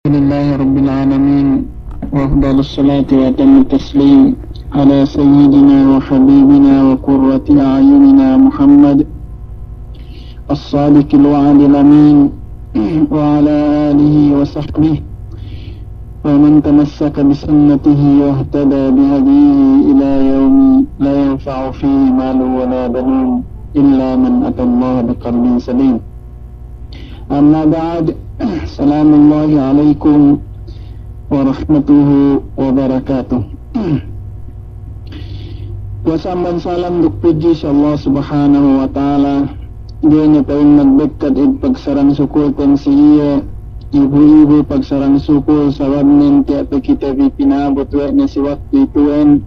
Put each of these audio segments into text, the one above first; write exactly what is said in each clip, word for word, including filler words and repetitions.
لله رب العالمين، وأفضل الصلاة وأتم التسليم على سيدنا وحبيبنا وقرة أعيننا محمد الصادق الوعد الأمين، وعلى آله وصحبه ومن تمسك بسنته واهتدى بهديه إلى يوم لا ينفع فيه مال ولا بنون إلا من أتى الله بقلب سليم. أما بعد، السلام الله عليكم ورحمته وبركاته. Puwas amban salam duk pudji si Allah Subhanahu wa Ta'ala, ga'i ne pa'in magbekkat id pagsarang sukulten si iye, ibu-ibu pagsarang sukul, sababnen tiya' pe kite bi pina'abut we' ne si waktu ituwen.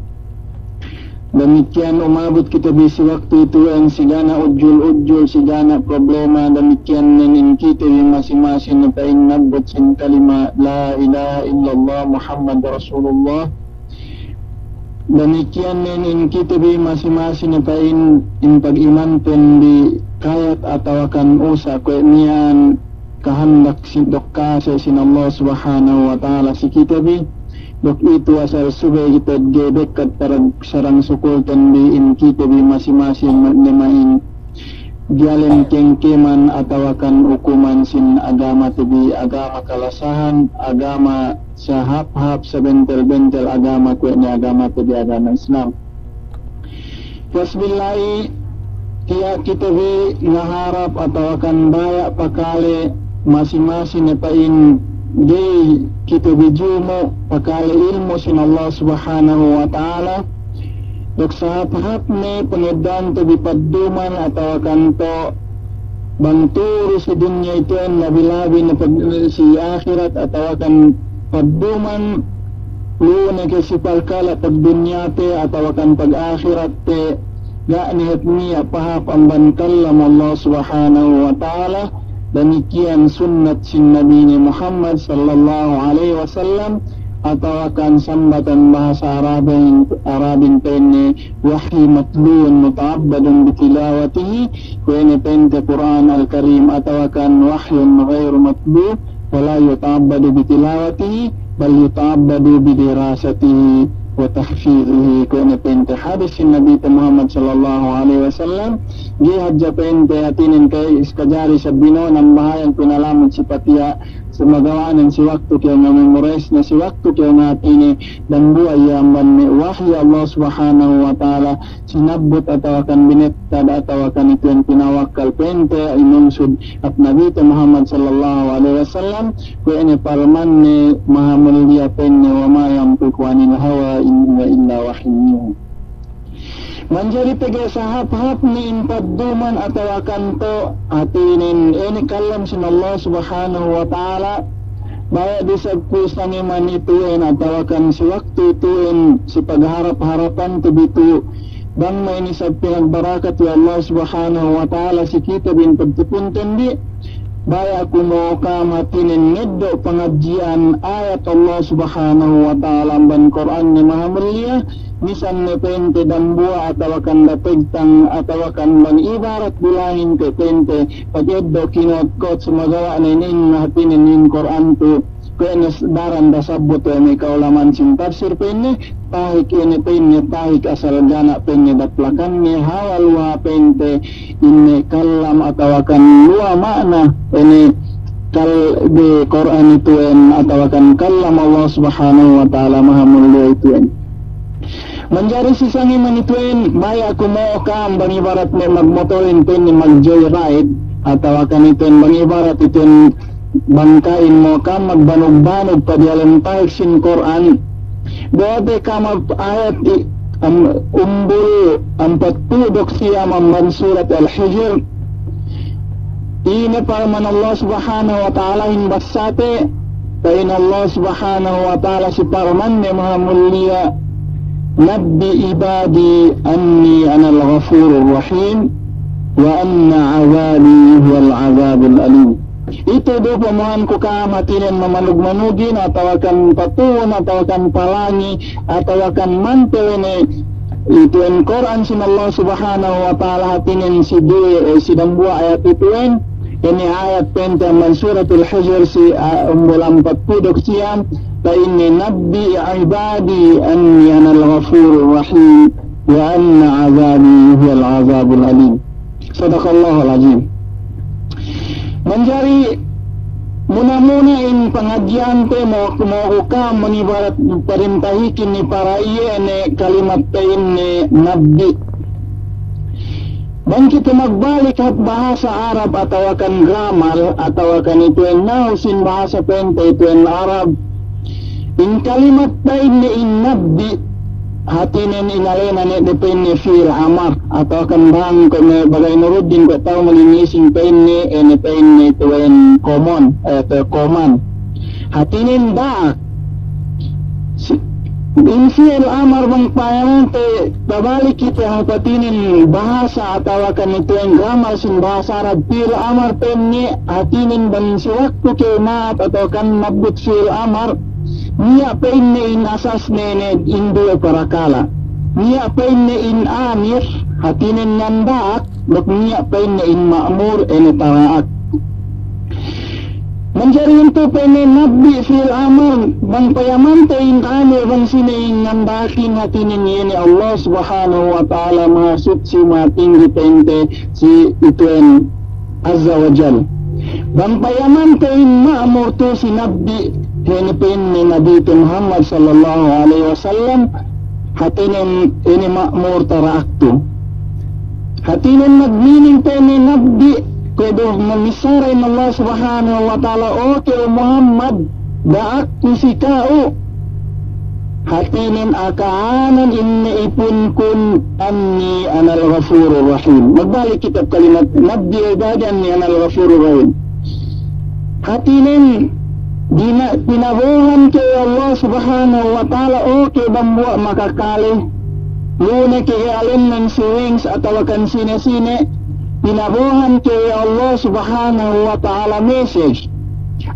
Damikiyan umabut kite bi si waktu ituwen, si ga' ne ujul-ujul, si ga' ne problema, damikiyan nen in kite bi masi-masi ne pa'in nabbut sin kalima la ilaha illallah Muhammad Rasulullah. Damikiyan nen in kite bi masi-masi ne pa'in in pag'imanten bi kayat atawakan usa' kuwe' miya'an kahandak sin duk kase sin Allah Subhanahu wa Ta'ala si kite bi. Duk itu asal subey kite ga'i bekkat pagsarang sukulten bi in kite bi masi-masi ne ma'in diyalem kengkeman atawakan ukuman sin agama te bi, agama kalasahan, agama sahāp-hāp, sabentel-bentel agama kuwe' ne agama te bi, agama Islam. Puwas billahi, tiya' kite bi ngaharap atawakan baya' pakale masi-masi ne pa'in ga'i kite bi jumu' pakale ilmu' sin Allah Subhanahu wa Ta'ala. Duk sahāp-hāp ne pangeddo'an te bi padduman atawakan to' bang turu si dunya ituwen, labi-labi ne pag-, si ahirat atawakan padduman, lu'u ne ke si palkala' pagdunyate atawakan pag-ahiratte, ga' ne hep niya' pahāp amban kalam Allah Subhanahu wa Ta'ala, damikiyan sunnat sin Nabine Muhammad sallallahu alaihi wasallam, atawakan sambatan bahasa Arabin, Arabin pa'inne wahyi matluun muta'abbadun bitilawatihi, kuwe' ne pa'inte Kur'an Al-Karim, atawakan wahyun ghairu matlu wa la yuta'abbadu bitilawatihi bal yuta'abbadu bidirasatihi wa tahfizihi, kuwe' ne pa'inte hadis sin Nabite Muhammad sallallahu alaihi wasallam. Ga'i hadja pa'inte hātinen kay iskajari sabbino'o nambahayang pinalamud si patiya', sumagawa'nen si waktu kew ngamemorize ne, si waktu kew ngatine, dambuwa' iye amban me' wahyi Allah Subhanahu wa Ta'ala, sinabbut atawakan binettad atawakan ituwen pinawakkal pa'inte inungsud hap Nabite Muhammad sallallahu alaihi wasallam, kuwe' ne parmanne mahamulliya pa'inne, wa ma yantiqu anil hawa in huwa illa wahyun yuha. Manjari pegge' sahāp-hāp ne in padduman atawakan to' hātinen ine kalam sin Allah Subhanahu wa Ta'ala, baya' du isab ku sangeman ituwen atawakan si waktu ituwen si pagharap-harapan te bi tu' bang ma'in isab pinagbarakat we' Allah Subhanahu wa Ta'ala si kite bi in pagtipunten bi. Baya' ku mo'o ka'am hātinen ngeddo' pangadji'an ayat Allah Subhanahu wa Ta'ala amban Kur'anne mahamulliya, misan ne pa'inte dambuwa' atawakan dategtang atawakan bang ibarat bilangin ke pa'inte pageddo' kinuwat-kuwat, sumagawa'nen in hātinen in Kur'an tu' kuwe' ne s-, daran dasabbut we' me' ka'ulama'an sin tafsir pa'inne, tahik ine pa'inne, tahik asal gana' pa'inne daplakanne, hawal luha pa'inte ine kalam atawakan luha ma'na ine kal-, de Kur'an ituwen atawakan kalam Allah Subhanahu wa Ta'ala mahamulliya ituwen. Manjari si sangeman ituwen, baya' ku mo'o ka'am bang ibarat me' magmotorin pa'inne magjoyride, atawakan ituwen bang ibarat ituwen bang ka'in mo'o ka'am magbanug-banug pa diyalem tahik sin Kur'an. Duwe te ka'am ayat i-, am-, umbul ampatpū' duk siyam amban surat Al-Hijr. Ine parman Allah Subhanahu wa Ta'ala in bassate, pa'in Allah Subhanahu wa Ta'ala si parmanne mahamulliya, "Nabbi' ibadi anni anal ghafurur rahim, wa anna adhabi huwal adhabul alim." Itu du pamuhan ku ka'am hātinen mamanug-manugin, atawakan patuhun, atawakan palangi, atawakan mante we' ne ituwen Kur'an sin Allah Subhanahu wa Ta'ala hātinen si duwe, eh, si dambuwa' ayat ituwen. Ine ayat pa'inte amban Suratul Hijr si, a, umbul ampatpū' duk siyam, pa'inne, "Nabbi' ibadi anni anal ghafurur rahim, wa anna azabi huwal azabul alim." Sadaqallahul azim. Manjari muna-muna in pangadji'ante mo-, mo'o ku ka'am manibarat parintahikin ni para iye ne kalimat pa'inne nabbi'. Bang kite magbalik hap bahasa Arab atawakan grammar atawakan itu'en nahu sin bahasa pa'inte itu'en Arab, in kalimat pa'inne in nabbi', hātinen inalena ne de pa'inne fi'il amar, atawakan bang kuwe' me' bagay Nuruddin kuwe' ta'u malingising pa'inne, ine pa'inne itu'en common, eh, itu'en common. Hātinen da'ak. Si-, in fi'il amar bang payamante, tabalik kite hap hātinen bahasa atawakan itu'en grammar sin bahasa Arab, fi'il amar pa'inne, hātinen bang si waktu kew ma'ap atawakan mabbut fi'il amar, niya' pa'inne in asasne ne in duwe parakala'. Niya' pa'inne in amir, hātinen ngandaak, duk niya' pa'inne in ma'mur, ine tara'ak. Manjari intu pa'inne nabbi' fi'il amar, bang payamante in amir bang sine in ngandaakin, hātinen iye ne Allah Subhanahu wa Ta'ala, Mahasutsi, Mahatinggi pa'inte si itu'en Azza wa Jal. Bang payamante in ma'mur tu'u si nabbi', ine pa'inne Nabite Muhammad sallallahu alaihi wasallam, hātinen ine ma'mur tara'ak tu'u. Hātinen magmining pa'inne nabbi', kuwe' du mamisara in Allah Subhanahu wa Ta'ala, "O kew Muhammad, da'ak ku si ka'u." Hātinen aka'anan in me' ipunkun, "Anni anal ghafurur rahim." Magbalik kite kalimat, "Nabbi' ibadi anni anal ghafurur rahim." Hātinen, dina-, pinabo'ohan kew we' Allah Subhanahu wa Ta'ala, o kew dambuwa' makakale, lu'u ne kew we' alennen si Wings atawakan sine-sine, pinabo'ohan kew we' Allah Subhanahu wa Ta'ala message,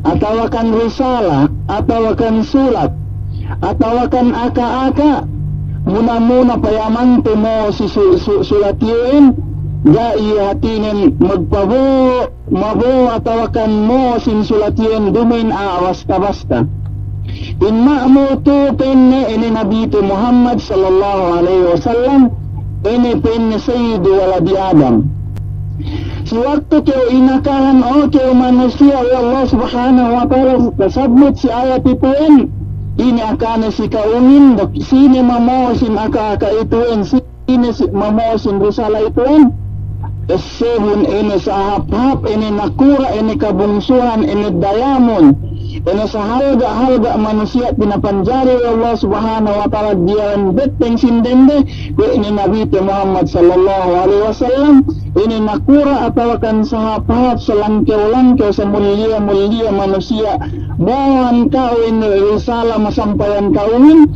atawakan risala, atawakan sulat, atawakan aka-aka, muna-muna payamante mo'o si su-, su-, sulat iyan, ga'i hātinen magpabo'o, mabo'o atawakan mo'o sin sulat iyan duma'in a'a basta-basta. In ma'mur tu'u pa'inne ine Nabite Muhammad sallallahu alaihi wasallam, ine pa'inne sayyidu waladi Adam. Si waktu kew inakahan, o kew manusiya', we' Allah Subhanahu wa Ta'ala, tasabbut si ayat itu'en, ine akane si ka'uhin, duk sine mamo'o sin aka-aka itu'en, sine si mamo'o sin risala itu'en, essebun ine sahāp-hāp, ine nakura', ine kabungsuhan, ine diamond, ine sahalga'-halga' manusiya' pinapanjari we' Allah Subhanahu wa Ta'ala diyawen betteng sin dende, kuwe' ine Nabite Muhammad sallallahu alaihi wasallam, ine nakura' atawakan sahāp-hāp, salangkew-langkew, samulliya-mulliya manusiya', mo'ohan ka'u ine risala masampayan ka'uhin,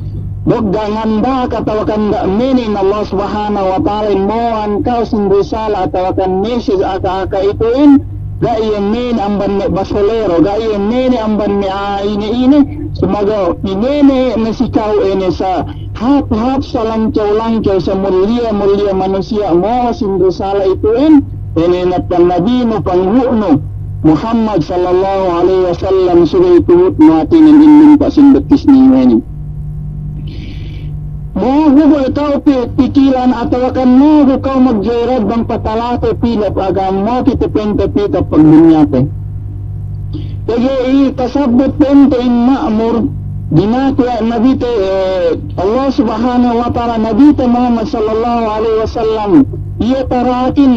duk ga' ngandaak atawakan ga' mene' in Allah Subhanahu wa Ta'ala in mo'ohan ka'u sin risala atawakan message aka-aka itu'en, ga' iye mene' amban me' basolero, ga' iye mene' amban me' a'a ine-ine, sumagawa' pinene' ne si ka'u ine sa hāp-hāp, salangkew-langkew, samulliya-mulliya manusiya' mo'o sin risala itu'en, ine ne pa'in Nabinu, panghu'nu Muhammad sallallahu alaihi wasallam, subey tuhutnu hātinen in lumpa' sin bettisne inin. Mo'o ku ka'u pi-, pikilan atawakan mo'o ku ka'u maggairad bang patalate pī diyalem agama, mo'o kite pa'inte pī diyalem pagdunyate. Pegge' iye tasabbut pa'inte in ma'mur, dina'ak we' Nabite, eh, Allah Subhanahu wa Ta'ala, Nabite Muhammad sallallahu alaihi wasallam, iye tara'akin,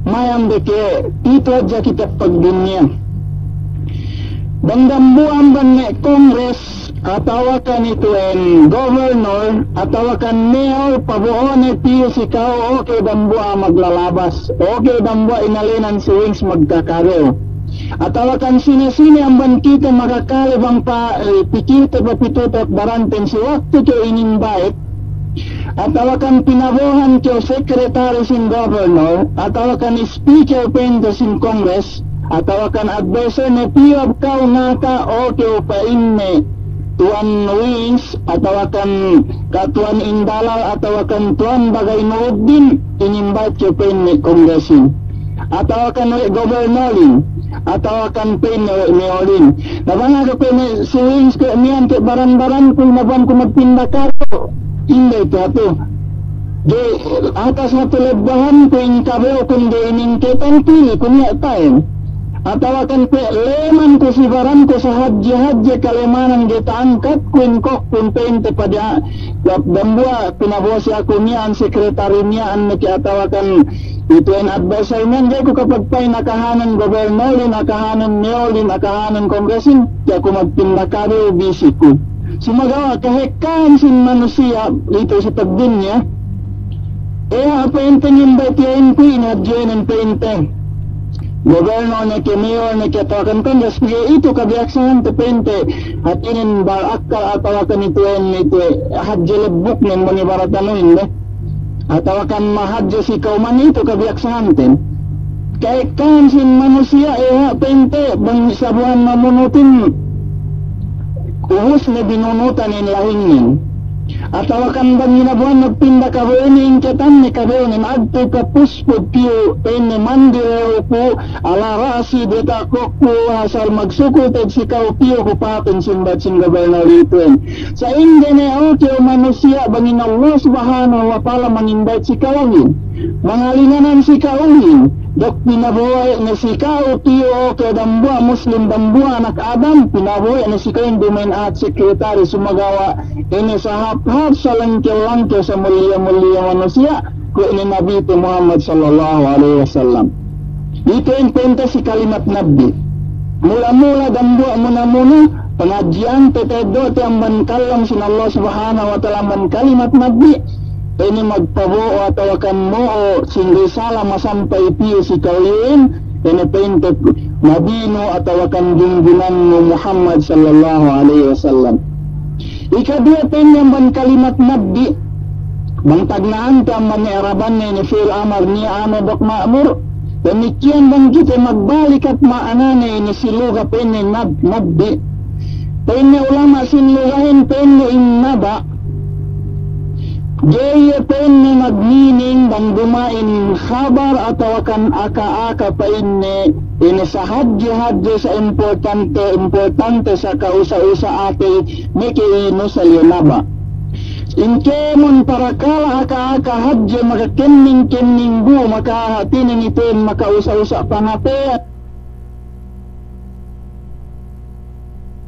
mayam de ke pitu hadja kite pagdunya. Bang dambuwa' amban me' Congress, atawakan itu'en governor, atawakan mayor, pabo'one piyu si ka'u, o kew dambuwa' maglalabas, o kew dambuwa' inalenan si Wings magkakabew. Atawakan sine-sine amban kite makakale bang pa, eh, pikilte papitute baranten si waktu kew in-invite, atawakan pinabo'ohan kew secretary sin governor, atawakan speaker pa'inte sin Congress, atawakan adviser ne, piyu hap ka'u ngaka', o kew pa'inne Tuwan Wings, atawakan Katuwan Indalal, atawakan Tuwan Bagay Nuruddin, in-invite kew pa'inne Congress in. atawakan we' gobelnolin, atawakan pa'inne we' meyolin. Na bang aku kuwe' me' swings kuwe' miya'an kuwe' baran-baranku, na bang ku magpinda kadu, inday tu hatu. Ga'i, atas hatu lebbahanku in kabe'ukun ga'i iningketan, pili ku niya' ta'en. Atawakan kuwe' lemanku si baranku sahadje-hadje kalemanan ga'i ta'angkatku in kokkun pa'inte padi a-, dambuwa' pinabo'o si aku miya'an sekretari miya'an meke atawakan itu'en adviser miya'an, ga'i ku kapagpa'in akahanun gobelnolin, akahanun meyolin, akahanun kongresin, tiya' ku magpinda kadu bisiku. Sumagawa' kahekkahan sin manusiya' itu si pagdunya, e, apa ente ngimba tiya' in kuwe' in hadjenen pa'inte. Gobelno ne ke, meyol ne ke, atawakan kongres, pegge' itu kabiyaksahante pa'inte, hātinen bal akkal atawakan itu'en, itu hadje lebbuknen bang ibaratanuhin be. Atawakan mahadje si kawman itu kabiyaksahanten. Ka'ekkahan sin manusiya' e ha' pa'inte bang sabuhan mamunutin ubus ne binunutan in lahingnen. Atawakan bang inabuhan magpinda kabe'u ne, ingketan ne kabe'unen, agtu ka puspud piyu pa'inne, mandi re'uku, ala ra'si, diyata' kokku, asal magsukul te'ed si ka'u piyu ku pa'in sin bat sin gobelnol itu'en. Sa'ingge ne, o kew manusiya', bang in Allah Subhanahu wa Ta'ala mangimbait si ka'uhin, mangalinganan si ka'uhin, duk pinabo'o ne si ka'u piyu, o kew dambuwa' Muslim, dambuwa' anak Adam, pinabo'o ne si ka'uhin duma'in a'a sekretari, sumagawa' ine sahāp-hāp salangkew-langkew, samulliya-mulliya manusiya', kuwe' ne Nabite Muhammad sallallahu alaihi wasallam. Itu'en pa'inte si kalimat Nabbi. Mula-mula dambuwa' muna-muna pangadji'ante ta'eddo'te amban kallam sin Allah Subhanahu wa Ta'ala amban kalimat Nabbi, ine magpabo'o atawakan mo'o sin risala masampay piyu si ka'u iyu'in, ine pa'inte Nabinu atawakan junjungannu Muhammad sallallahu alaihi wasallam. Ikaduwe pa'inne amban kalimat Nabbi, bang tagna'ante amban i'rabanne ine fi'il amar niya' amar duk ma'mur, damikkiyan bang kite magbalikat ma'anane ine si luga pa'inne nab-, Nabbi. Pa'inne ulama' sin lugahin pa'inne in naba', ga'i iye pa'inne magmining bang duma'in khabar atawakan aka-aka pa'inne ine sahadje-hadje sa importante, importante sa ka'usa'-usa'ate, meke inusal iye naba'. In kēmon parakala' aka-aka hadje makakenning-kenning bu, maka hātinen itu'en maka'usa'-usa' pangateyan,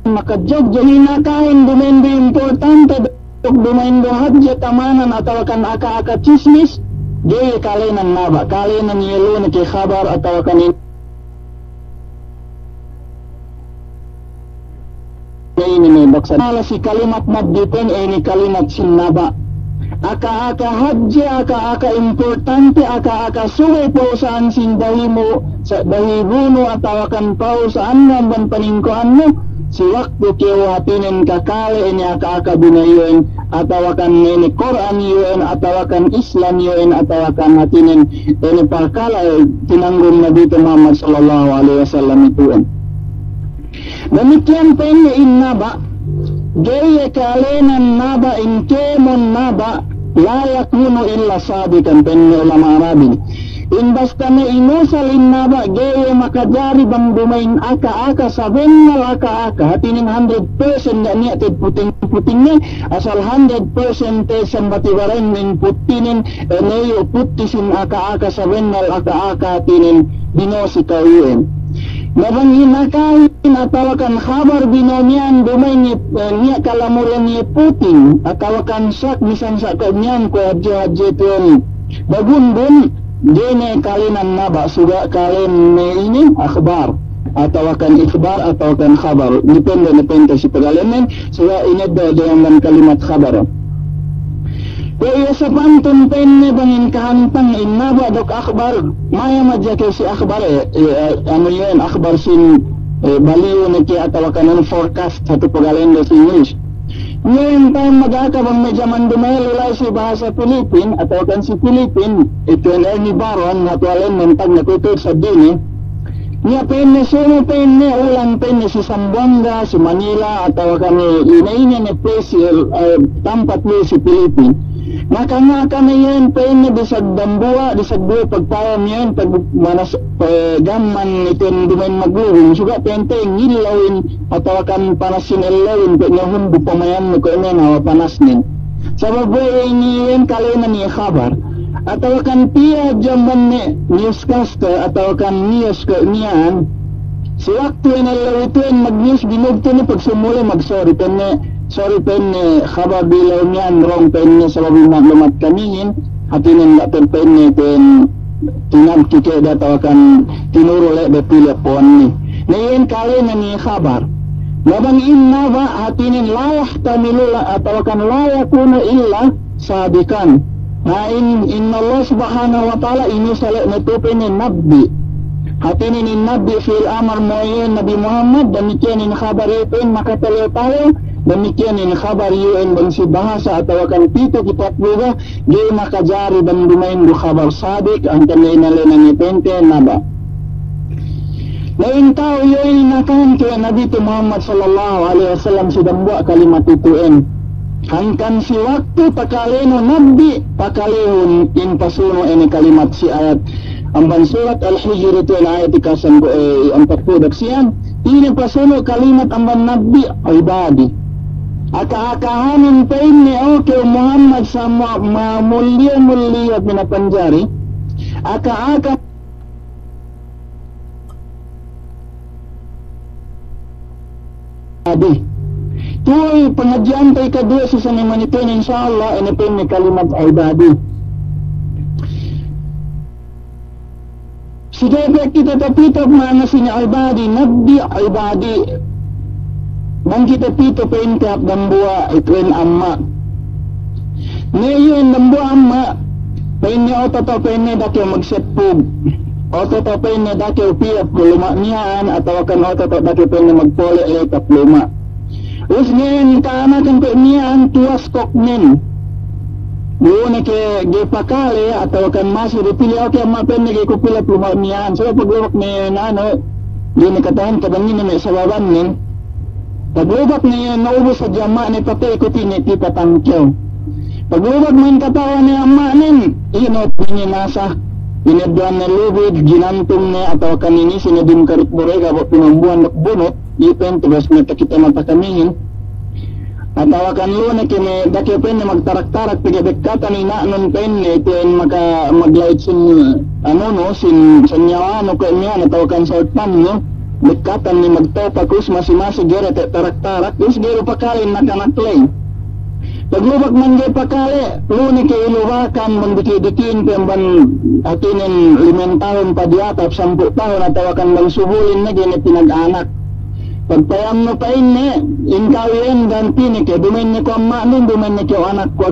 makajagja hinakahin duma'in du importante, duk duma'in du hadje tamanan atawakan aka-aka chismis, ga'i iye kalenan naba', kalenan iye lu ne ke khabar atawakan in- Ine me' baksa. Ala si kalimat Nabbi pa'in, ine kalimat sin naba'. Aka-aka hadje, aka-aka importante, aka-aka subey pa'usa'an sin dahimu, sa-, dahibunu atawakan pa'usa'annu amban paningko'annu, si waktu kew hātinen kakale ine aka-aka bino'o iyu'en, atawakan ine Kur'an iyu'en, atawakan Islam iyu'en, atawakan hātinen ine parkala' tinanggung Nabite Muhammad sallallahu alaihi wasallam itu'en. Damikkiyan pa'inne in naba', ga'i iye kalenan naba', in kēmon naba', la yakunu illa sadiqan, pa'inne ulama' Arabin. In basta me' inusal in naba', ga'i iye makajari bang duma'in aka-aka, sabennal aka-aka, hātinen hundred percent, ga' niya' te'ed puting-putingne, asal hundred percent te'ed sambati barain in puttinen, ine iyu' putti sin aka-aka, sabennal aka-aka hātinen bino'o si ka'u iyu'en. Na bang inakahin atawakan khabar bino'o miya'an duma'in iye, eh, niya' kalamurian iye puting, atawakan sak misan sa' kuwe' miya'an kuwe' hadje-hadje tu'en bagundun, ga'i ne kalenan naba', suga' kalen ne inin akhbar, atawakan ikhbar, atawakan khabar. Depende, depende si pagalennen, suga' ineddo' de amban kalimat khabar. Kuwe' iye sapantun pa'inne bang in kahantang in naba' duk akhbar, mayam hadja kew si akhbar, eh, eh, anu iyan akhbar sin, eh, baliyu ne ke atawakan anu forecast hatu pagalende si English. Iyan pa'in magaka bang me' jaman dumahellu la'i si bahasa Pilipin, atawakan si Pilipin, itu'en Ernie Baron, hatu alen mentag na kuwe' tu'u sa' dini, niya' pa'inne, sumu pa'inne, ulan pa'inne si Sambuwangga, si Manila, atawakan ine-ine ne place, eh, tampat lu si Pilipin. Nakangaka ne iyan pa'inne disa' dambuwa', disa' duwe pagpayam iyan, pag manas, eh, gamman iten duma'in maglubung. Suga' pa'inte ngillawin atawa kan panasin ellawin, pa'inne humbu pamayamnu kuwe' me' nawa panasnen. Sabab we' inin iyan kalena niya' khabar. Atawa kan piye jamban me' newscaster, atawa kan news kuwe' miya'an. Si waktu ine ellew itu'en mag-news binugtu ne pag sumule mag-sorry, pa'inne, sorry pa'inne, khabar bi ellew miya'an wrong pa'inne, sabab ine lumat kamihin, hātinen ga' pa'inne, pa'in tinabki ke da atawa kan tinuru le' da pili apuwanne. Na iyan kalena niya' khabar. Na bang in naba' hātinen la yahtamilu la atawa kan la yakunu illa sadiqan. Na in, in Allah Subhanahu wa Ta'ala inusal ne tu pa'inne nabbi'. Hātinen in nabbi' fi'il amar, mo'o iyan Nabi Muhammad, damikiyan in khabar iyan pa'in makatalew-talew, damikiyan in khabar iyan bang si bahasa atawa kan pitu kitab lugha, ga'i makajari bang duma'in du khabar sadiq, hangkan ga'i inalena ne pa'inte naba'. Na in ta'u iyan inakahan ke Nabi tu Muhammad sallallahu alaihi wasallam si dambuwa' kalimat itu'en. Hangkan si waktu pakalenu nabbi', pakalehun in pasunu' ine kalimat si ayat amban surat Al-Hijr itu'en ayat ikasan, eh, ampatpū' duk siyam, ine pasunu' kalimat amban nabbi', ibadi. Aka-akahanin pa'inne, o kew Muhammad, sa ma-, mamulliya-mulliya pinapanjari, aka-aka Ibadi. Tu'u pangadji'ante ikaduwe si saniman itu'en, insya Allah, ine pa'inne kalimat ibadi. Sige pe kite tapitap ma'ana sine ibadi, nabbi' ibadi. Bang kite pitu pa'inte hap dambuwa' itu'en amma'. Ne iyan dambuwa' amma', pa'inne oto-oto pa'inne da'a kew magseppug. Oto-oto pa'inne da'a kew pī hap luma' miya'an, atawa kan oto-oto da'a kew pa'inne magpole' le hap luma'. Us ne iyan ka'anakan pe miya'an tuwas koknen. Lu ne ke ga'i pakale, atawa kan masi du pī le, oke amma' pa'inne ga'i ku pī le hap luma' miya'an. Sabab paglubak ne iyan anu, ga'i ne katahan ka bang ine me' sababannen. Paglubak ne iyan, na'ubus hadja amma' ne, pa'inte ikuti ne pī patangkew. Paglubak man kata'uhan ne amma'nen, iye no pa'inne nasa, ineddo'an ne lubid, ginantung ne, atawa kan inisi ne diyalem karit borega, bo' pinambuhan duk bunut, iye pa'inte bas me' takite mata kamihin. Atawa kan lu ne ke me' da'a kew pa'inne magtarak-tarak, pegge' bekkatan ina'nun pa'inne, itu'en maka magla'id sin, anunu, sin, sin nyawanu kuwe' miya'an, atawa kan sawitpannu. Bekkatan ne magtopak, us masi-masi ga'i du te' tarak-tarak, us ga'i du pakale in nakanak ley. Paglubak man ga'i pakale, lu ne ke ilubakan bang diki'-diki'in pe amban hātinen limen tahun pa diyata' hap sampū' tahun atawa kan bang subulin ne ga'i ne pinag-anak. Pagpayamnu pa'inne, in ka'u iyan ganti ne ke, duma'in ne ku amma'nun, duma'in ne ke anakku,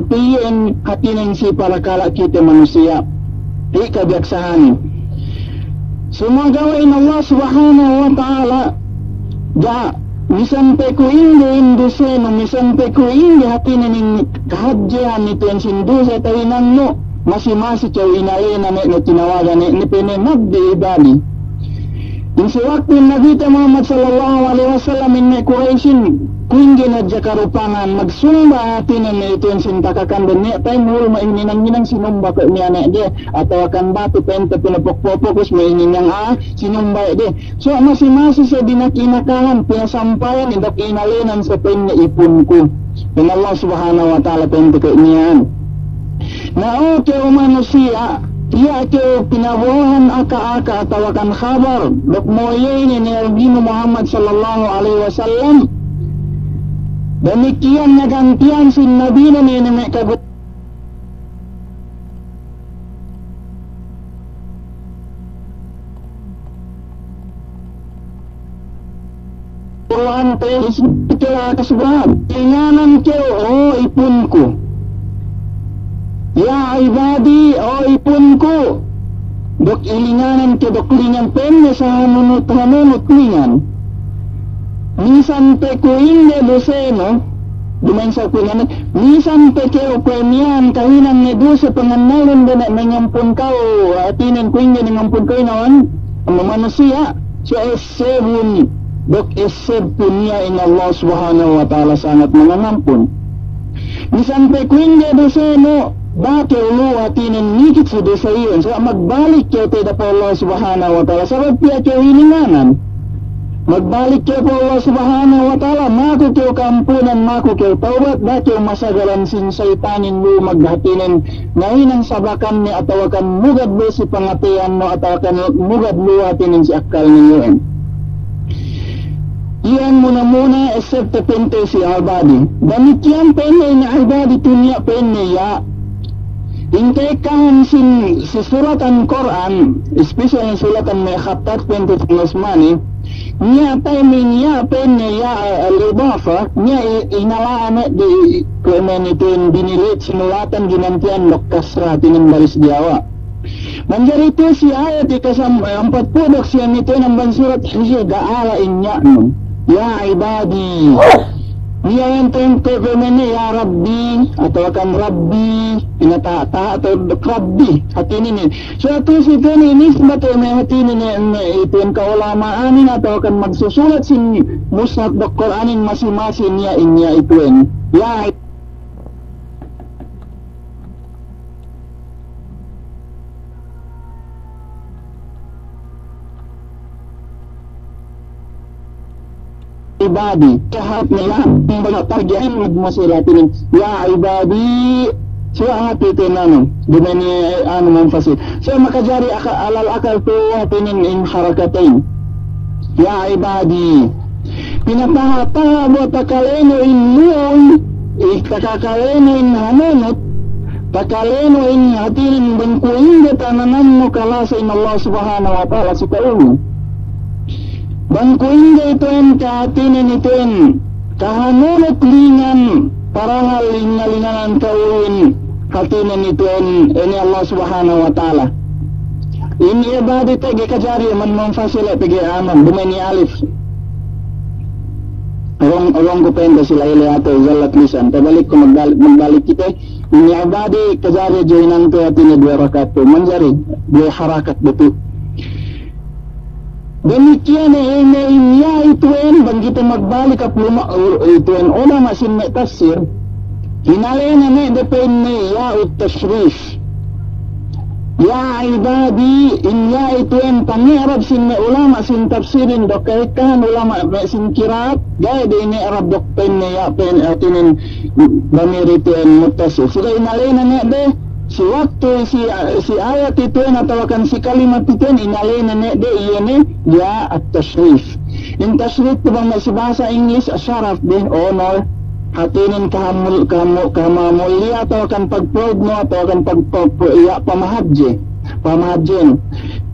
hātinen si parakala' kite manusiya'. Iye kabiyaksahanin. Sumagawa' in Allah Subhanahu wa Ta'ala, ga', misan pe kuwe' ingge in dusenu, misan pe kuwe' ingge hātinen in kahadjehan itu'en sin duse tahinangnu, masi-masi kew inalena ne, ne tinawagan ne, ne pa'inne nabbi' ibadi. In si waktu in Nabite Muhammad sallallahu alaihi wasallam in me' Kuraisin, kuwe' ingge ne hadja karupangan, magsumba hātinen ne itu'en sin takakanden ne, pa'in hul me' hininang-hinang sinumba kuwe' miya'an ne de, atawa kan batu pa'inte pinapok-popok, us me' hininang a'a, sinumba de. So, masi-masi siye dina'ak inakahan, pinasampayan, duk inalenan siye pa'inne ipunku. Pa'in Allah Subhanahu wa Ta'ala pa'inte kuwe' miya'an. Na, o kew manusiya', tiya' kew pinabo'ohan aka-aka atawa kan khabar, duk mo'o iye inin Nabinu Muhammad sallallahu alaihi wasallam. Damikiyan ne gantiyan sin Nabinen inin me' kagu- Kur'an te isbikela kasbab. Ilinganan kew, o ipunku. Ya ibadi, o ipunku. Duk ilinganan kew duk lingan pa'inne sahanunut-hanunut lingan. Misan pe kuwe' ingge dusenu, duma'in sa kuwe' ingge, misan pe kew kuwe' miya'an kahinang ne duse pangannalun de ne mangampun kew, hātinen kuwe' ingge ne ngampun kew inawan, manusiya', so essebun, duk essebun iye in Allah Subhanahu wa Ta'ala sangat mangangampun. Misan pe kuwe' ingge dusenu, Da'a kew lu'u hātinen mikit si duse iyan, sa' magbalik kew te'ed pa Allah Subhanahu wa Ta'ala, sabab tiya' kew hininganan. Magbalik kew pa Allah Subhanahu wa Ta'ala, maku kew ka'ampunan, maku kew tawbat, da'a kew masagalan sin saytanin lu'u maghātinen ngahinang sabakanne atawakan mugad lu'u si pangateyannu atawakan mugad lu'u hātinen si akkalne iyan. Iyan muna-muna, except pa'inte si ibadi. Damikkiyan pa'inne in ibadi tu niya' pa'inne ya'. In ka'ekkahan sin, si sulatan Kur'an, especially sulatan me' khattat pa'inte si Usmani, niya' pa'inne ya' pa'inne ya', eh, al-idafa, niya' i-, inala'an ne di kuwe' me' itu'en dinilit sinulatan ginanti'an duk kasra hātinen baris diyawa'. Manjari tu si ayat ikasam-, ampat puduk siya nitu amban surat Hijr, ga' ala in ya'nun. Ya ibadi. Niya' iyan tu in kuwe' pa'inne ya Rabbi, atawakan Rabbi, pinataha'-taha' tu duk Rabbi. Hātinen. So tu si itu'en nisbat me' hātinen me' itu'en ka'ulama'anin atawakan magsusulat sin mushaf duk Kur'anin masi-masi niya' in ya' itu'en. Ya ibadi, kahat niya' in bana' targi'in magmasilatin, ya ibadi, suwa hāti tinanu, duma'in anu munfasil. Suwa makajari aka-, alal akal tu hātinen in harakatain. Ya ibadi. Pinataha'-taha' bu takalenu in lu'uy, i, takalenu in hanunut, takalenu in hātinen bang kuwe' ingge tananannu kalasa in Allah Subhanahu wa Ta'ala si ka'u. Bang kuwe' ingge itu'en kahātinen itu'en kahanunut lingan, parahal in nalinganan ka'u in hātinen itu'en ini Allah Subhanahu wa Ta'ala. In ibadi pegge' kajari man munfasil pegge' aman, duma'in alif. Awang, awang ku pa'inte si la'i-la'i ate zallat lisan. Tabalik ku magbalik, magbalik kite. In ibadi kajari juwinan tu hātinen duwe harakat tu. Manjari duwe harakat betul. Damikkiyan ine in ya' itu'en bang kite magbalik hap luma-, itu'en ulama' sin me' tafsir. Inalena ne de pa'inne ya'ut tashrif. Ya ibadi, in ya' itu'en pangi'rab sin me' ulama' sin tafsirin duk ka'ekkahan ulama' me' sin kira'at, ga'i de ini'rab duk pa'inne ya' pa'in hātinen damir itu'en muttasil. Suga inalena ne de, si waktu, si, si ayat itu'en atawakan si kalimat itu'en, inalena ne de iye ne ya' at-tashrif. In tashrif tu bang me' si bahasa English, sharaf de, honor. Hātinen kahamul-, kahamu-, kahamamulliya atawakan pagproud nu atawakan pag-, pag-, ya' pamahadje, pamahadjenu.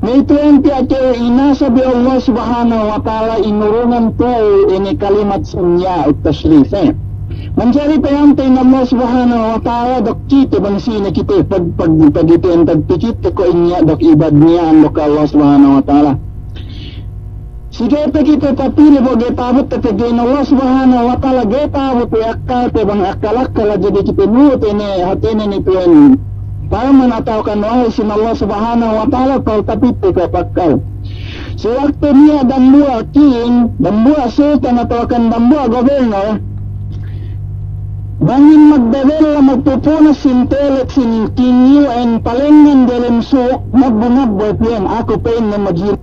Me' itu'en tiya' ke inasab we' Allah Subhanahu wa Ta'ala inurungan tu ine kalimat sin ya' tashrif, eh. Manjari payamte in Allah Subhanahu wa Ta'ala duk kite bang sine kite pag-, pag-, pagitu'en pagpikit te ko' in ya' duk ibad niya' duk Allah Subhanahu wa Ta'ala. Si ga'i pe kite tapili bu ga'i ta'abut te pegge' in Allah Subhanahu wa Ta'ala ga'i ta'abut we' akkalte bang akkal-akkal hadja de kite nuhut ine hātinen itu'en parman atawakan wahi sin Allah Subhanahu wa Ta'ala, pal tapit te ko' pakkal. Si waktu niya' dambuwa' king, dambuwa' sultan atawakan dambuwa' gobelnor, bang in magdadella magpupunas sin toilet sin king iyu'en palengngan delem suk, ngabbu-ngabbu piyen, aku pa'inne magin-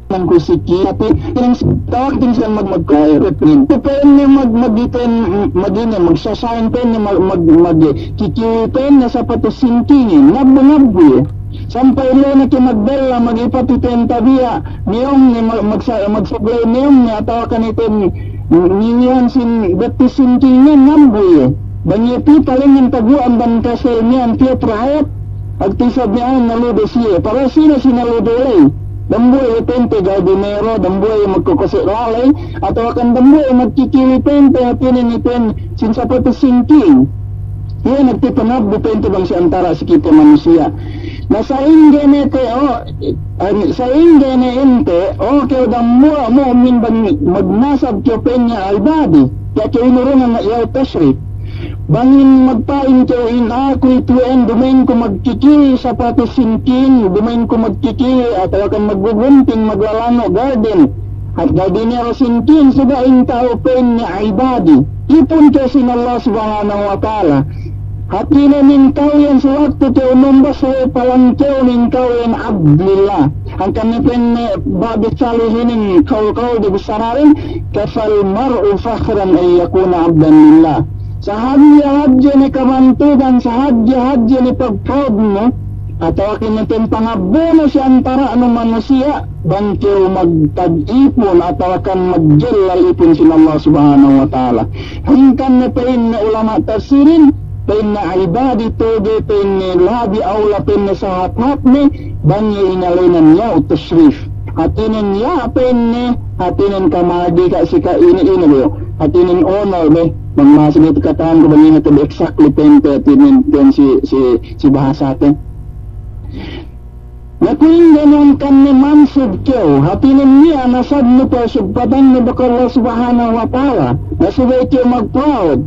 Nang ku siki, tapi yang tawag din siya mag-, mag-, pa'inne mag-, mag-, pa'inne mag-, mag-, ine, magsasayan pa'inne mag-, mag-, mag-, kikiwi pa'inne sapatus sin kingin, ngabbu-ngabbu iye. Sampay lu ne ke magdella, mag-ipati ten tabiya', miyong ne, mag-, magsa-, magsablay miyong ne, atawa kan iten, ngiwihan sin bettis sin kingin, ngabbu iye. Bang iye pī palengngan taguwa' amban kasel miya'an pī trahayat, agtu isab miya'an naludu siye. Para sine si naludu ley? Dambuwa' iye pente galdinero, dambuwa' iye magkokose' laley, atawa kan dambuwa' iye magkikiwi pente, hātinen iten sin sapatus sin kingin. Iye nagtipangabbu pa'inte bang si antara' si kite manusiya'. Na sa'ingge ne te, o, an-, sa'ingge ne inte, o kew dambuwa' mu'min bang magnasab kew pa'inne ibadi. Sa' kew inurungan ne ya'ut tashrif. Bang in magpa'in kew in aku itu'en, duma'in ku magkikili sapatus sin kin, duma'in ku magkikili atawakan maggugunting, maglalano' garden, at gardenero sin kin, subey in ta'u pa'inne ibadi. Ipun kew sin Allah Subhanahu wa Ta'ala. Hātinen in ka'u iyan si waktu kew numbas we' palangkew in ka'u iyan abdillah. Hangkan ne pa'inne ba'du salihin in kawul-kawul de bissarahin, kafal mar'u fakhran an yakuna abdan lillah. Sahadje-hadje ne kabantugan, sahadje-hadje ne pagproud mu, atawa kinitin pangabbunu si antara'nu manusiya', bang kew magtag-ipun atawakan magjellal ipun sin Allah Subhanahu wa Ta'ala. Hangkan ne pa'inne ulama' tafsirin, pa'inne ibadi tuge, pa'inne labi awla, pa'inne sahat-hatne, bang iye inalenan ya'ut tashrif. Hātinen ya' pa'inne, hātinen kamadi ka' si ka' ine-ine beyo. Hātinen honor be, bang bahasa beyo katahan ku bang ine te be exactly pa'inte, hātinen, pa'in si, si, si bahasate. Na kuwe' ingge ne hangkan ne mansub kew, hātinen niya' nasabnu pasugpatannu duk Allah Subhanahu wa Ta'ala, na subey kew magproud.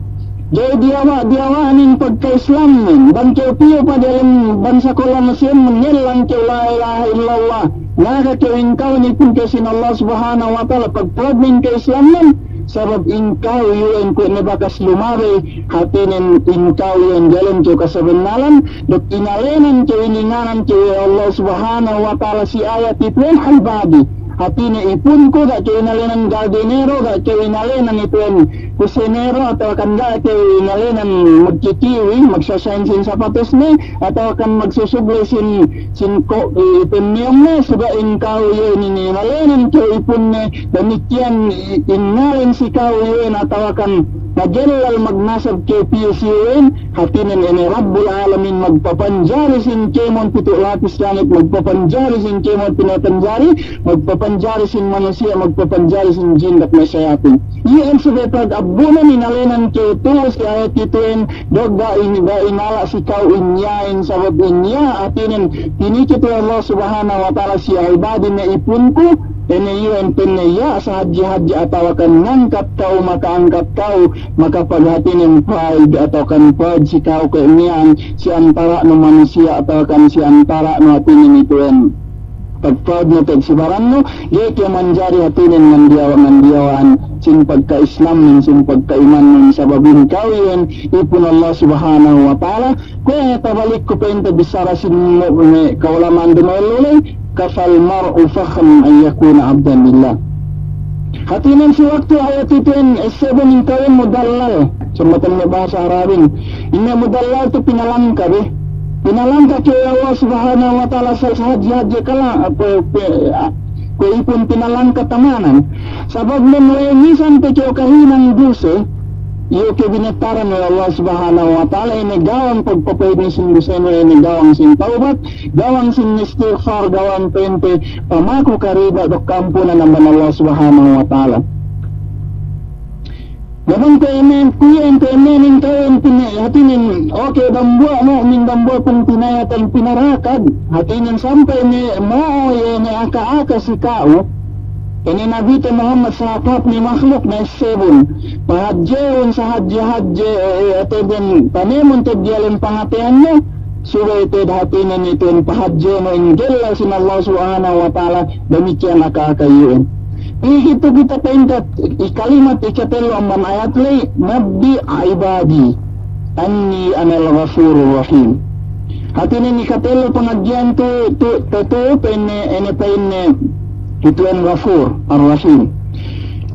Ga'i diyawa'-diyawa'an in pagka-Islamnen, bang kew piyu pa diyalem bangsa Kolombiyanu siye mangellang kew la ilaha illallah. Na ga' kew in ka'u ipun kew sin Allah Subhanahu wa Ta'ala, pagproud in ka-Islamnen, sabab in ka'u iyu'en kuwe' ne bakas lumabey, hātinen in ka'u iyu'en diyalem kew kasabennalan, duk inalenan kew, ininganan kew we' Allah Subhanahu wa Ta'ala si ayat itu'en ibadi. Hātinen ipun ku, ga' kew inalenan gardenero, ga' kew inalenan itu'en kusenero, atawakan ga' kew inalenan magkikiwi, magsasain sin sapatusne, atawakan magsusugley sin, sin ko', i, ipun niyomne, subey in ka'u iyu'en inalenan kew ipunne, damikkiyan i-, in ngalen si ka'u iyu'en, atawakan magellal magnasab kew piyu si iyu'en, hātinen ine Rabbul Alamin magpapanjari sin kēmon pitu' lapis langit, magpapanjari sin kēmon pinapanjari, magpapanjari sin manusiya', magpapanjari sin jin duk me' sayatin. Iyan subey pag-abbunan inalenan kew tu'u si ayat itu'en, duk ga' in-, ga' inala' si ka'u in ya'in, sabab in ya' hātinen tinikit we' Allah Subhanahu wa Ta'ala si ibadi ne ipun ku, ine iyu'en pa'inne ya' sahadje-hadje atawakan ngangkat ka'u, makaangkat ka'u, makapaghātinen pride atawakan pride si ka'u kuwe' miya'an si antara'nu manusiya' atawakan si antara'nu hātinen itu'en. Pagproud ne pegsibarannu, ga'i kew manjari hātinen ngandiyawa'-ngandiyawa'an sin pagka-Islamnen, sin pagka-imannun, sabab in ka'u iyan ipun Allah Subhanahu wa Ta'ala. Kuwe' tabalik ku pa'inte bissara sin me' ka'ulama'an dumaellu ley, kafal mar'u fakhran an yakuna abdan lillah. Hātinen si waktu ayat itu'en essebun in ka'u iyan mudallal, sambatan me' bahasa Arabin. In me' mudallal tu pinalangka be. Pinalangka kew we' Allah Subhanahu wa Ta'ala sahadje-hadje kala, pe-, pe-, kuwe' ipun pinalangka tamanan. Sabab nen we' misan pe kew kahinang duse, iyu kew binettaran we' Allah Subhanahu wa Ta'ala, ine gawang pagpapahitne sin dusenu, ine gawang sin tawbat, gawang sin istighfar, gawang pa'inte pamaku karida duk ka'ampunan amban Allah Subhanahu wa Ta'ala. Na bang kuwe' iyan, kuwe' iyan, kuwe' iyan in ka'u iyan pine-, hātinen, oke, dambuwa' mu'min, dambuwa' pungtinayatan pinarakad. Hātinen sampay ne mo'o iye ne aka-aka si ka'u. Ine Nabite Muhammad sahabat ne makhluk ne essebun. Pahadjeun sahadje-hadje, e, e, hātinen tanemun te'ed diyalem pangateyannu. Subey te'ed hātinen itu'en pahadjenu in gellal sin Allah Subhanahu wa Ta'ala, damikkiyan aka-aka iyu'en. Pī kite pa'inte i kalimat ikatellu amban ayat ley, nabbi' ibadi anni anal ghafurur rahim. Hātinen ikatellu pangadji'an tu, tu, tu, tu, pa'inne, ine pa'inne, itu'en Ghafur, Ar-Rahim.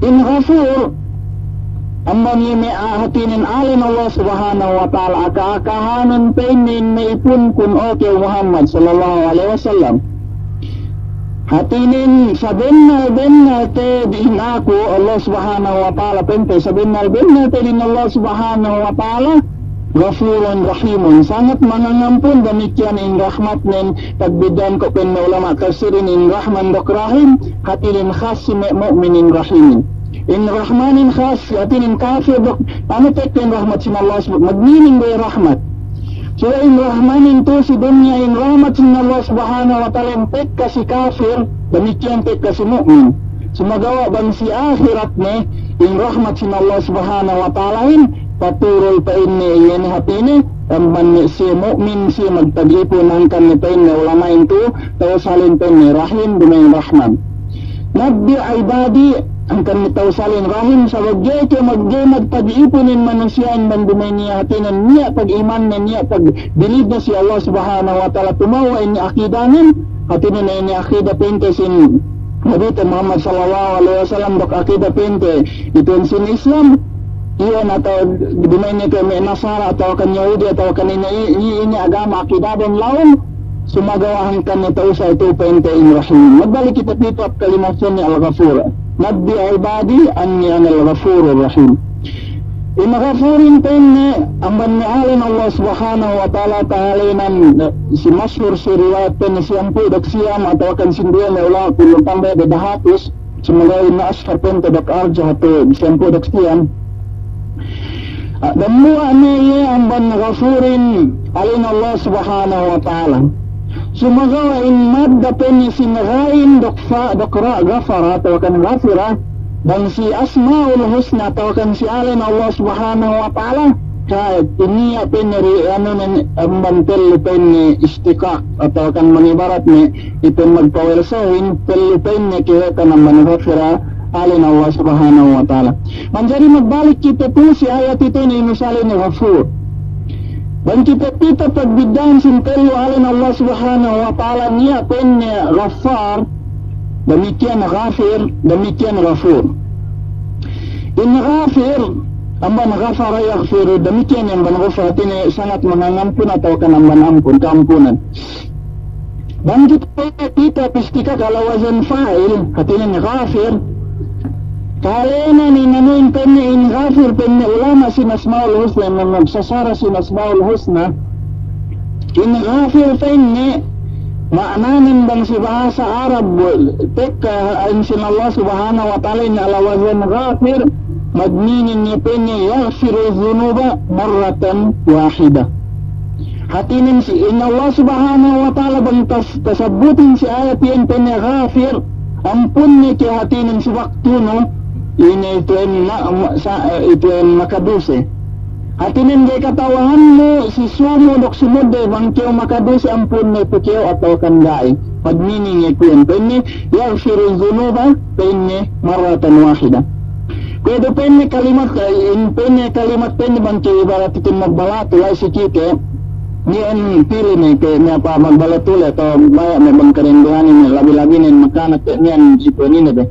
In Ghafur, amban iye me' a-, hātinen alen Allah Subhanahu wa Ta'ala, aka-akahanun pa'inne in me' ipunkun, o kew Muhammad sallallahu alaihi wasallam. Hātinen sabennal-bennal te'ed in aku, Allah Subhanahu wa Ta'ala, pa'inte sabennal-bennal te'ed in Allah Subhanahu wa Ta'ala, Ghafurun Rahimun, sangat mangangampun, damikkiyan in rahmatnen, pagbidda'an ko' pa'in me' ulama' tafsirin in Rahman duk Rahim, hātinen khas si me' mu'minin Rahimin. In Rahmanin khas, hātinen kafir duk, anu tekka in rahmat sin Allah subhanahu, magmining be rahmat. So in Rahmanin tu'u si dunya in rahmat sin Allah Subhanahu wa Ta'ala in tekka si kafir, damikkiyan tekka si mu'min. Sumagawa' bang si ahiratne, in rahmat sin Allah Subhanahu wa Ta'alahin, paturul pa'inne iyan hātine, amban me' siye mu'min, siye magtagipun, hangkan ne pa'inne ulama'in tu, tawsalin pa'inne rahim, duma'in rahman. Nabbi' ibadi, hangkan ne tawsalin rahim, sabab ga'i ke mag-, ga'i magtagipun in manusiya'in bang duma'in iye hātinen niya' pag'imanne, niya' pagbilibne si Allah Subhanahu wa Ta'ala, tumewwa' in aqidanen, hātinen inin akida pa'inte sin Nabite Muhammad sallallahu alaihi wasallam duk akida pa'inte itu'un sin Islam, iyan atawa duma'in iye ke me' Nasara atawa kan Yahudi atawa kan ine, i-, i-, ine agama akidaden laung, sumagawa' hangkan ne tawsal tu pa'inte in Rahim. Magbalik kite pitu hap kalimat sin Al-Ghafur. Nabbi' ibadi anni anal ghafurur rahim. In Ghafurin pa'inne, amban me' ālen Allah Subhanahu wa Ta'ala, ta'alenan, si mashur si riwayat pa'inne siyampū' duk siyam, atawa kan sinduwe me' ulama' kulang tambah de dahatus, sumagawa' in ashar pa'inte duk arjah tu siyampū' duk siyam. Ah, dambuwa' ne iye amban Ghafurin ālen Allah Subhanahu wa Ta'ala. Sumagawa' in madda pa'inne sin ghain duk fa duk ra, ghafara atawa kan ghafira, bang si Asma'ul Husna atawa kan si ālen Allah Subhanahu wa Ta'ala, ka iniya' pa'inne ri-, anu nen, amban tellu pa'inne ishtiqaq atawa kan mangibarat ne, itu'un magpawelsahin, tellu pa'inne kewetan amban ghafira, ālen Allah Subhanahu wa Ta'ala. Manjari magbalik kite tu si ayat itu'un inusalin Ghafur. Bang kite pitu pagbidda'an sin tellu ālen Allah Subhanahu wa Ta'ala, niya' pa'inne Ghaffar, damikkiyan Ghafir, damikkiyan Ghafur. In Ghafir, amban ghafara yaghfiru, damikkiyan amban ghafara, hātine sangat mangangampun atawa kan amban ampun, kaampunan. Bang kite pitu pag-ishtiqaq ala wazan fa'il, hātinen Ghafir. Ta'alenan in anu in pa'inne in Ghafir pa'inne ulama' sin Asma'ul Husna, in magsasara sin Asma'ul Husna. In Ghafir pa'inne, ma'nanen bang si bahasa Arab, tekka in sin Allah Subhanahu wa Ta'ala in ala wazan Ghafir, magmīnin iye pa'inne yaghfiru dhunuba marratan wahida. Hātinen si, in Allah Subhanahu wa Ta'ala bang tas-, tasabbutin si ayat iyan pa'inne Ghafir, ampunne ke hātinen si waktunu, ine itu'en ma-, ma-, sa-, eh, itu'en makaduse. Hātinen ga'i kata'uhannu si sumu duk sumudde bang kew makaduse ampunne pe kew atawa kan ga'i. Magmīnin iye kuwe' pa'inne yaghfiru dhunuba pa'inne marratan wahida. Kuwe' du pa'inne kalimat, eh, in pa'inne kalimat pa'inne bang kew ibarat itu'un magbalatu la'i si kite, niya' in pili ne ke niya' pa magbalatu le atawa baya' ne bang kadendehanin ne labi-labinen makanak ke niya' in si pa'inne be.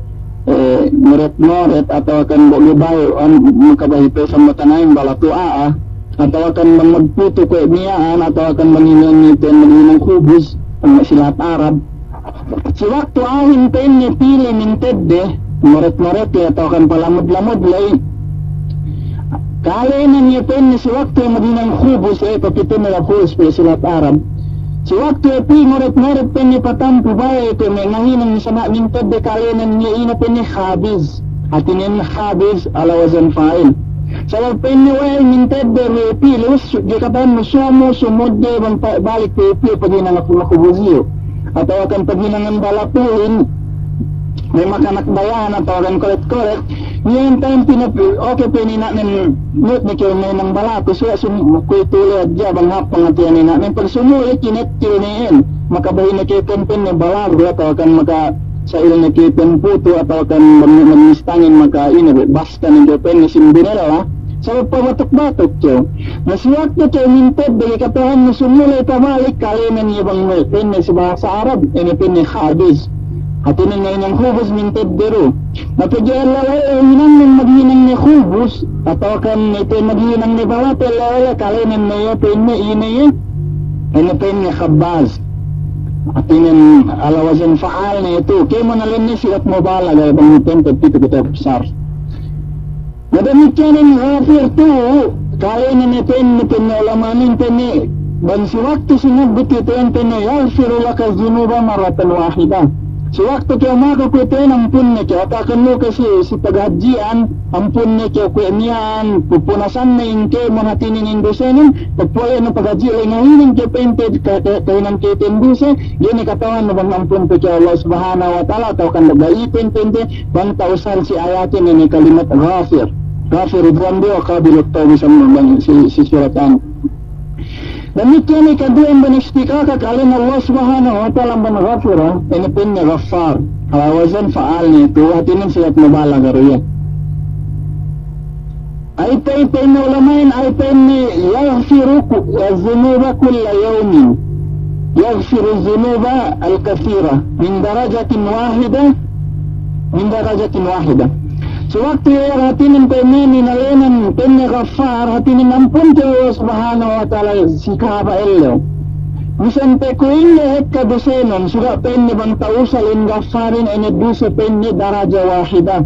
Eh, ngoret-ngoret atawa kan bo' ga'i bayu', an, makabahi pe sambatan a'a in balatu a'a, atawa kan bang magputu kuwe' miya'an, atawa kan bang ine-ine itu'en maghinang khubuz, bang si lahat Arab. Si waktu a'ahin pa'inne pili mintedde, ngoret-ngoret le atawa kan palamud-lamud le. Kalenan iye pa'inne si waktu maghinang khubuz, eh, papitun nila khubuz pe si lahat Arab. Si waktu iye pī ngoret-ngoret pa'inne patampu baya' iye pa'inne ngahinang ne sana' mintedde kalenan iye ine pa'inne khabiz. Hātinen khabiz ala wazan fa'il. Sabab pa'inne we' mintedde we' pī lus, ga'i kata'uhannu sumu, sumudde bang pa-, balik we' pī paghinang aku makhubuz iyu. Atawa kan paghinangan balatuhin, me' makanak bayahan atawa kan kolet-kolet, niya' in time pina-, oke pe in ina'nen, ngut ne kew mahinang balatu, suwa' sum-, kuwe'itu le hadja bang hāp pangatihan ina'nen, pag sumuli kinettil ne iyan, makabahi ne kew pa'in pa'inne balagu atawa kan makasa'il ne kew pa'in putu atawa kan bang magmistangin maka ine be, basta ne kew pa'inne simbinella, sabab pabatuk-batuk kew. Na si waktu kew mintedde ga'i kata'uhannu sumuli pabalik, kalenan iye bang me' pa'inne si bahasa Arab, ine pa'inne khabiz. Hātinen ngahinang khubuz mintedde du. Na pegge' ellew-ellew hinangnen maghinang ne khubuz, atawa kan ite maghinang ne balatu ellew-ellew kalenan ne iye pa'inne ine iye, ine pa'inne khabbaz. Hātinen ala wazan fa'al ne itu. Kēmon alen ne sigat mubalaga bang ite pitu kite besar. Na damikkiyan in Ghafir tu, kalenan ne pa'inne, pa'inne ulama'in pa'inne, bang si waktu sinabbut itu'en pa'inne, yaghfiru laka dhunuba marratan wahida. Si waktu kew maku kuwe' itu'en ampunne kew, atawa kan lu'u kew si, si paghadji'an, ampunne kew kuwe' miya'an, pupunasanne in kēmon hātinen in dusenen, pagpole' ne paghadji' ley ngahinang kew pa'inte ka-, ka-, kahinang kew itu'en duse, ga'i ne kata'uhannu bang ampunte kew Allah Subhanahu wa Ta'ala, atawa kan ga'i pa'inte, pa'inte, bang ta'usal si ayatin inin kalimat Ghafir. Ghafir dhanbi wa qabilut tawbi, sambung bang si, si surat an. Damikkiyan ikaduwe amban istiqaqan ka'alen Allah Subhanahu wa Ta'ala amban Ghafira, ine pa'inne Ghaffar. Ala wazan fa'al ne, tu hātinen sigat mubalagha du iye. Ay pa'in, pa'in ulama'in, ay pa'inne yaghfiru ku-, adh-dhunuba kulla yawmin. Yaghfiru adh-dhunuba al-kathira min darajatin wahida, min darajatin wahida. Si waktu iye hātinen pa'inne inalenan pa'inne Ghaffar, hātinen ampunte Allah Subhanahu wa Ta'ala si kahaba' ellew. Bisan pe kuwe' ingge hekka dusenun, suga' pa'inne bang ta'usal in Ghaffarin ine duse pa'inne daraja wahida.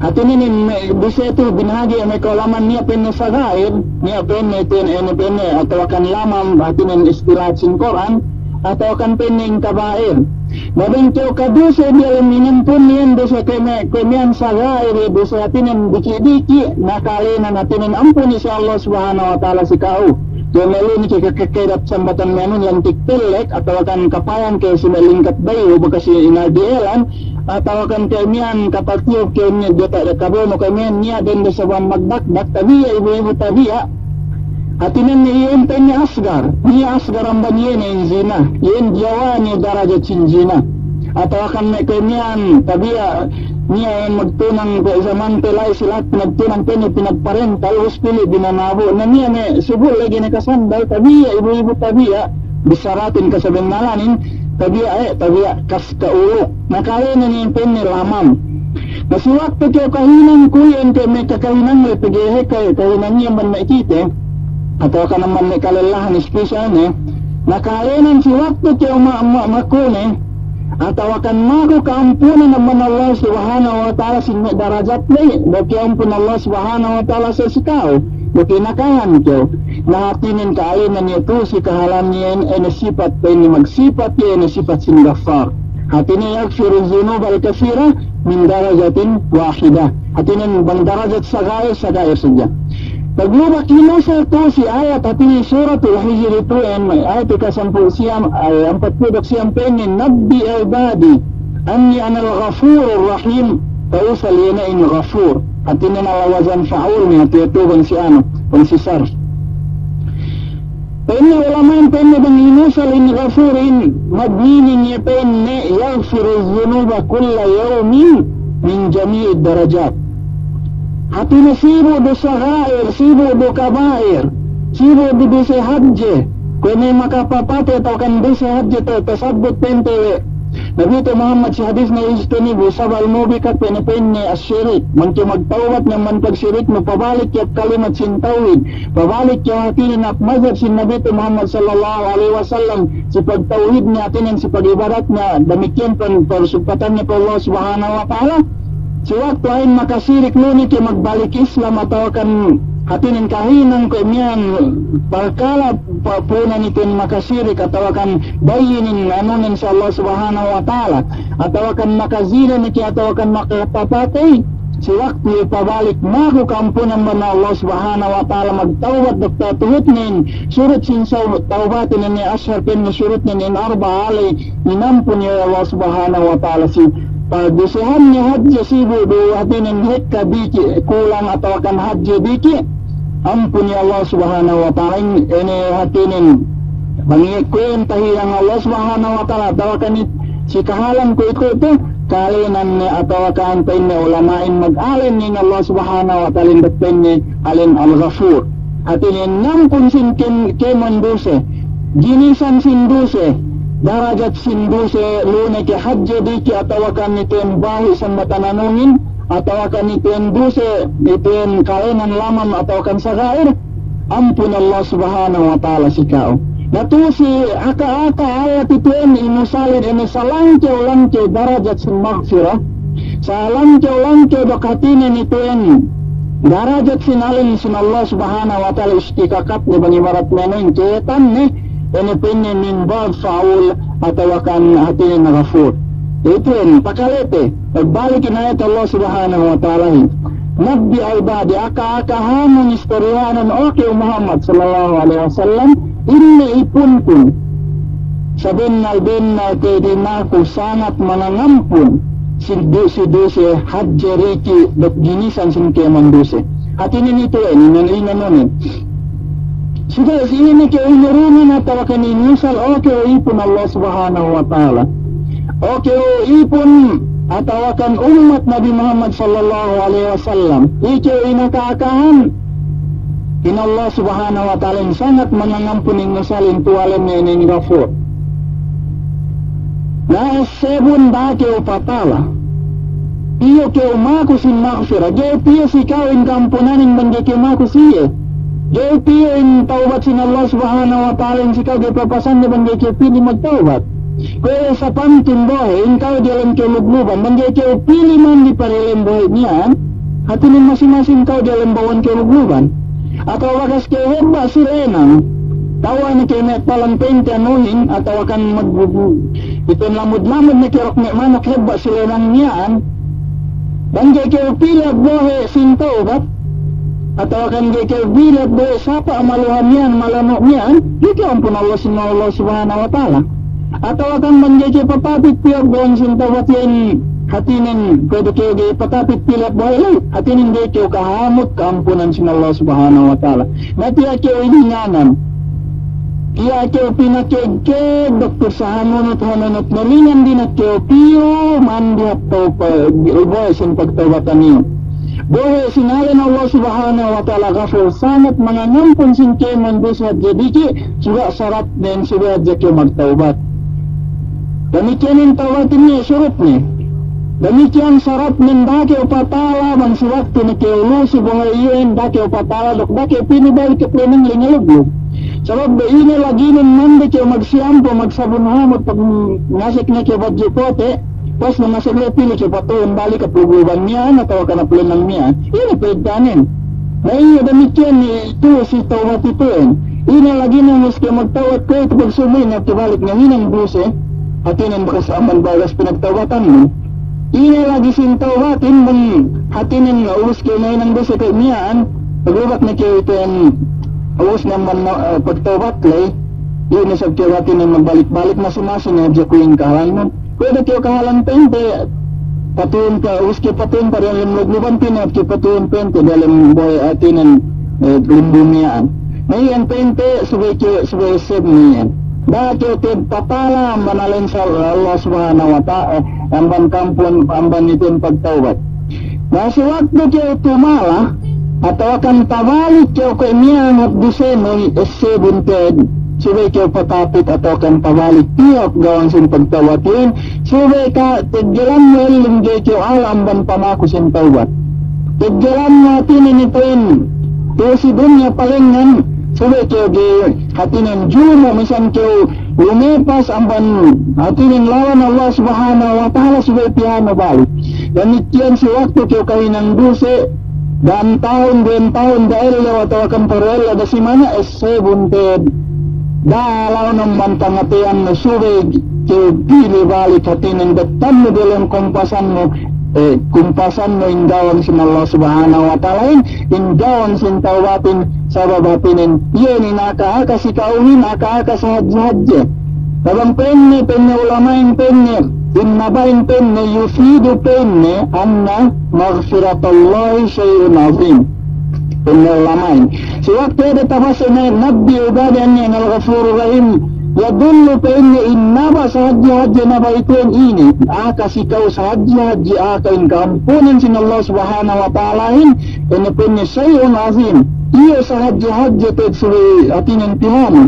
Hātinen in me-, duse tu binahagi' me' ka'ulama'an niya' pa'inne saga'ir, niya' pa'inne itu'en ine pa'inne atawa kan lamam, hātinen istilah sin Kur'an, atawa kan pa'inne in kaba'ir. Na bang kew kaduse diyalem inampun iyan duse kuwe' me', kuwe' miya'an saga'ir, duse hātinen diki'-diki', na ka'alenan hātinen ampuni si Allah Subhanahu wa Ta'ala si ka'u. Kuwe' me' lu'u ne ke-, ke-, ke-, dap sambatan me' anu lantik pellek, atawa kan kapayan kew si me' lingkat bayu, bakas inaldi elan, atawa kan kuwe' miya'an kapal tiyuk kew niya' diyata' de kabono kuwe' miya'an niya' dende sabab magdakdak, tabiya' ibu-ibu tabiya'. Hātinen iyan pa'inne asgar, niya' asgar amban iye ne in zina, iyan diyawa' ne darajat sin zina. Atawa kan me' kuwe' miya'an tabiya' niya' iyan magtunang kuwe' zamante la'i si lahat pinagtunang pa'inne pinagparental, ubus pili' binanabu'. Na niya' me' subul lagi' ne kasandal, tabiya' ibu-ibu tabiya', bissaratin kasabennalanin, tabiya' e, tabiya' kas ka'uluk. Na ka'alenan iyan pa'inne lamam. Na si waktu kew kahinang kuwe' iyan kuwe' me' kakahinang le pegge' hekka kahinang iyan amban me' kite, atawa kan amban me' kalellahan special ne, na ka'alenan si waktu kew ma-, ma-, maku ne, atawa kan maku ka'ampunan amban Allah Subhanahu wa Ta'ala sin me' darajat le, bang kew ampun Allah Subhanahu wa Ta'ala si ka'u, bang kew nakahan kew. Na hātinen ka'alenan iye tu si kahalan iyan ine sipat, pa'inne magsipat iye ine sipat sin Ghaffar. Hātinen yaghfiru dhunubal kathira min darajatin wahida. Hātinen bang darajat saga'ir, saga'ir sadja. Paglubak inusal tu si ayat hātinen Suratul Hijri tu en, ayat ikasampū' siyam, ay, ampatpū' duk siyam pa'inne, "Nabbi' ibadi anni anal ghafurur rahim." Ta'usal iye ne in Ghafur. Hātinen ala wazan fa'ul ne, hāti tu bang si anu, bang si sarf. Pa'inne ulama'in pa'inne bang inusal in Ghafurin, mag-meaning iye pa'inne yaghfiru dhunuba kulla yawmin min jami'id darajat. Hātinen sibu' du saga'ir, sibu' du kaba'ir, sibu' du duse hadje, kuwe' me' makapapatey atawa kan duse hadje ta-, tasabbut pa'inte we' Nabi te Muhammad si hadisne, "Ijtanibu sab'al mubiqat," pa'inne, pa'inne, "ash-shirik." Bang kew magtawbat ne amban pagsiriknu, pabalik kew kalimat sin tawhid, pabalik kew hātinen hap mazhab sin Nabi te Muhammad sallallahu alaihi wasallam, si pagtawhidne hātinen si pag'ibadatne, damikkiyan pan-, parsugpatanne pa Allah Subhanahu wa Ta'ala. Si waktu a'ahin makasirik, lu'u ne kew magbalik Islam atawa kan hātinen kahinang kuwe' miya'an parkala' pa-, pu'unan itu'en makasirik atawa kan bayyin in anunen si Allah Subhanahu wa Ta'ala, atawa kan makazina ne kew atawa kan makapapatey, si waktu iye pabalik maku ka'ampunan amban Allah Subhanahu wa Ta'ala, magtawbat duk tatuhutnen, surut sin saw-, tawbatin inin ashar pa'inne surutnen in arba'a ley, inampun iye we' Allah Subhanahu wa Ta'ala si pagdusehanne hadje sibu' du hātinen hekka diki' kulang atawa kan hadje diki', ampun iye Allah Subhanahu wa Ta'ala. In, ine hātinen bang iye kuwe' tahinang Allah Subhanahu wa Ta'ala atawa kan it-, si kahalan kuwe' itu, ka'alenan ne atawa kan pa'inne ulama'in mag-alen in Allah Subhanahu wa Ta'ala in duk pa'inne alen Al-Ghafur. Hātinen inampun sin ken-, kēmon duse, ginisan sin duse, darajat sin duse, lu'u ne kew hadje diki' atawa kan itu'en bahi' sambatan anungin, atawa kan itu'en duse, itu'en ka'alenan lamam atawa kan saga'ir, ampun Allah Subhanahu wa Ta'ala si ka'u. Na tu si aka-aka ayat itu'en inusalin ine salangkew-langkew darajat sin maghfirah, salangkew-langkew duk hātinen itu'en darajat sin alen sin Allah Subhanahu wa Ta'ala, istiqaqatne bang ibarat me' anu in keyetanne, ine pa'inne min bab fa'ul atawa kan hātinen Ghafur. Itu'en, pakalete, balik in ayat Allah Subhanahu wa Ta'alahin. Nabbi' ibadi, aka-akahan, istoriyahan, o kew Muhammad sallallahu alaihi wasallam, in me' ipunkun. Sabennal-bennal te'ed in aku sangat mangangampun sin duse-duse hadje diki' duk ginisan sin kēmon duse. Hātinen itu'en, inan, inanunen. Suga' si ine kew inurungan atawakan inusal, o kew ipun Allah Subhanahu wa Ta'ala. O kew ipun atawakan ummat Nabi Muhammad sallallahu alaihi wasallam. Ikew inaka-akahan. In Allah Subhanahu wa Ta'ala in sangat mangangampun in nusalin, tuwalen ne in Ghafur. Na essebun da'a kew patala. Piyu kew maku sin magfira. Ga'i piyu si ka'u in ka'ampunanin bang ga'i kew maku si iye. Ga'i piyu in tawbat sin Allah Subhanahu wa Ta'ala in si ka'u ga'i papasanne bang ga'i kew pili magtawbat. Kuwe' sapantun bohe', in ka'u diyalem kelugluban, bang ga'i kew pili mandi pa diyalem bohe' miya'an, hātinen masi-masi in ka'u diyalem bawang kelugluban. Atawa bakas kew hebba' si lenang, tawa' ne kew me' talang pente anuhin, atawakan mag-, iten lamud-lamud ne kew duk me' manuk hebba' si lenang miya'an, bang ga'i kew pili bohe' sin tawbat, atawakan ga'i kew pili bohe' sapa' maluha miya'an, malanu' miya'an, ga'i kew ampun Allah sin Allah Subhanahu wa Ta'ala. Atawakan bang ga'i kew patapit pī bang sin tawbat iyan, hātinen kuwe' du kew ga'i patapit pī bohe' ley, hātinen ga'i kew kahamut ka'ampunan sin Allah Subhanahu wa Ta'ala. Na tiya' kew ilinganan. Tiya' kew pinakeg-keg duk sahanunut-hanunut, nalingan dina'ak kew piyu mandi hap tawbat, bohe' sin pagtawbatan iyu. Bohe' sinalin Allah Subhanahu wa Ta'ala Ghafur, sangat mangangampun sin kēmon duse hadje diki', suga' saratnen subey hadja kew magtawbat. Damikkiyan in tawbatin iye surutne. Damikkiyan saratnen da'a kew patala bang si waktu ne kew lu'u si bohe' iyan da'a kew patala duk da'a kew pili balik ke plenang lengeluglu. Sabab be ine lagi' nen mandi kew magsiyampu, magsabun hamut, pag ngasek ne kew badju' pote', pas ne ngasek ne pili kew patuhun balik hap lugluban miya'an atawa hap lenang miya'an. Ine pa'intanen? Na iye damikkiyan ne tu'u si tawbat itu'en. Ine lagi' ne ubus kew magtawbat kuwe'itu pagsumu ne kew balik ngahinang duse. Hātinen bakas amban bagas pinagtawbatannu. Ine lagi' sin tawbatin bang hātinen ubus kew ngahinang duse kuwe' miya'an, paglubak ne kew itu'en ubus ne amban, eh, pagtawbat ley. Ine sab kew hātinen magbalik-balik masi-masi ne hadja kuwe' in kahalannu. Kuwe' du kew kahalan pa'inte, patuhun pa, ubus kew patuhun pa diyalem lugluban pa'inte, kew patuhun pa'inte diyalem bohe' hātinen, eh, limbu miya'an. Na iyan pa'inte subey kew, subey essebun iyan. Da'a kew te'ed patala amban alen sa Allah Subhanahu wa Ta'ala, eh, amban ka'ampun, amban itu'en pagtawbat. Na si waktu kew tumala, atawakan tabalik kew kuwe' miya'an hap dusenu, essebun te'ed, subey kew patapit atawakan tabalik tiya' gawan sin pagtawbatin, subey ka teggelannu ellum ga'i kew ala amban pamaku sin tawbat. Teggelannu hātinen itu'en, tu'u si dunya palengngan, subey kew ga'i hātinen jumu' misan kew lumepas amban hātinen lawan Allah Subhanahu wa Ta'ala subey pihanu balik. Damikkiyan si waktu kew kahinang duse, dan tahun, duwen tahun, da ellew atawakan paru ellew, da simana, essebun te'ed. Da'a lawun amban pangateyannu subey kew pili balik hātinen bettannu diyalem kumpasannu, eh, kumpasannu in gawan sin Allah Subhanahu wa Ta'alahin, in gawan sin tawbatin, sabab hātinen, iye ne aka-aka si ka'uhin, aka-aka sahadje-hadje. Sabab pa'inne, pa'inne ulama'in pa'inne, in naba'in pa'inne, yufidu pa'inne, anna maghfiratallahi shay'un azim. Pa'inne ulama'in. Si waktu ede tabase ne, nabbi' ibadi anni anal ghafurur rahim. Yadullu pa'inne in naba' sahadje-hadje naba' itu'en ine. Aka si ka'u sahadje-hadje aka in ka'ampunan sin Allah Subhanahu wa Ta'alahin, ine pa'inne shay'un azim. Iye sahadje-hadje te'ed subey hātinen pihanu.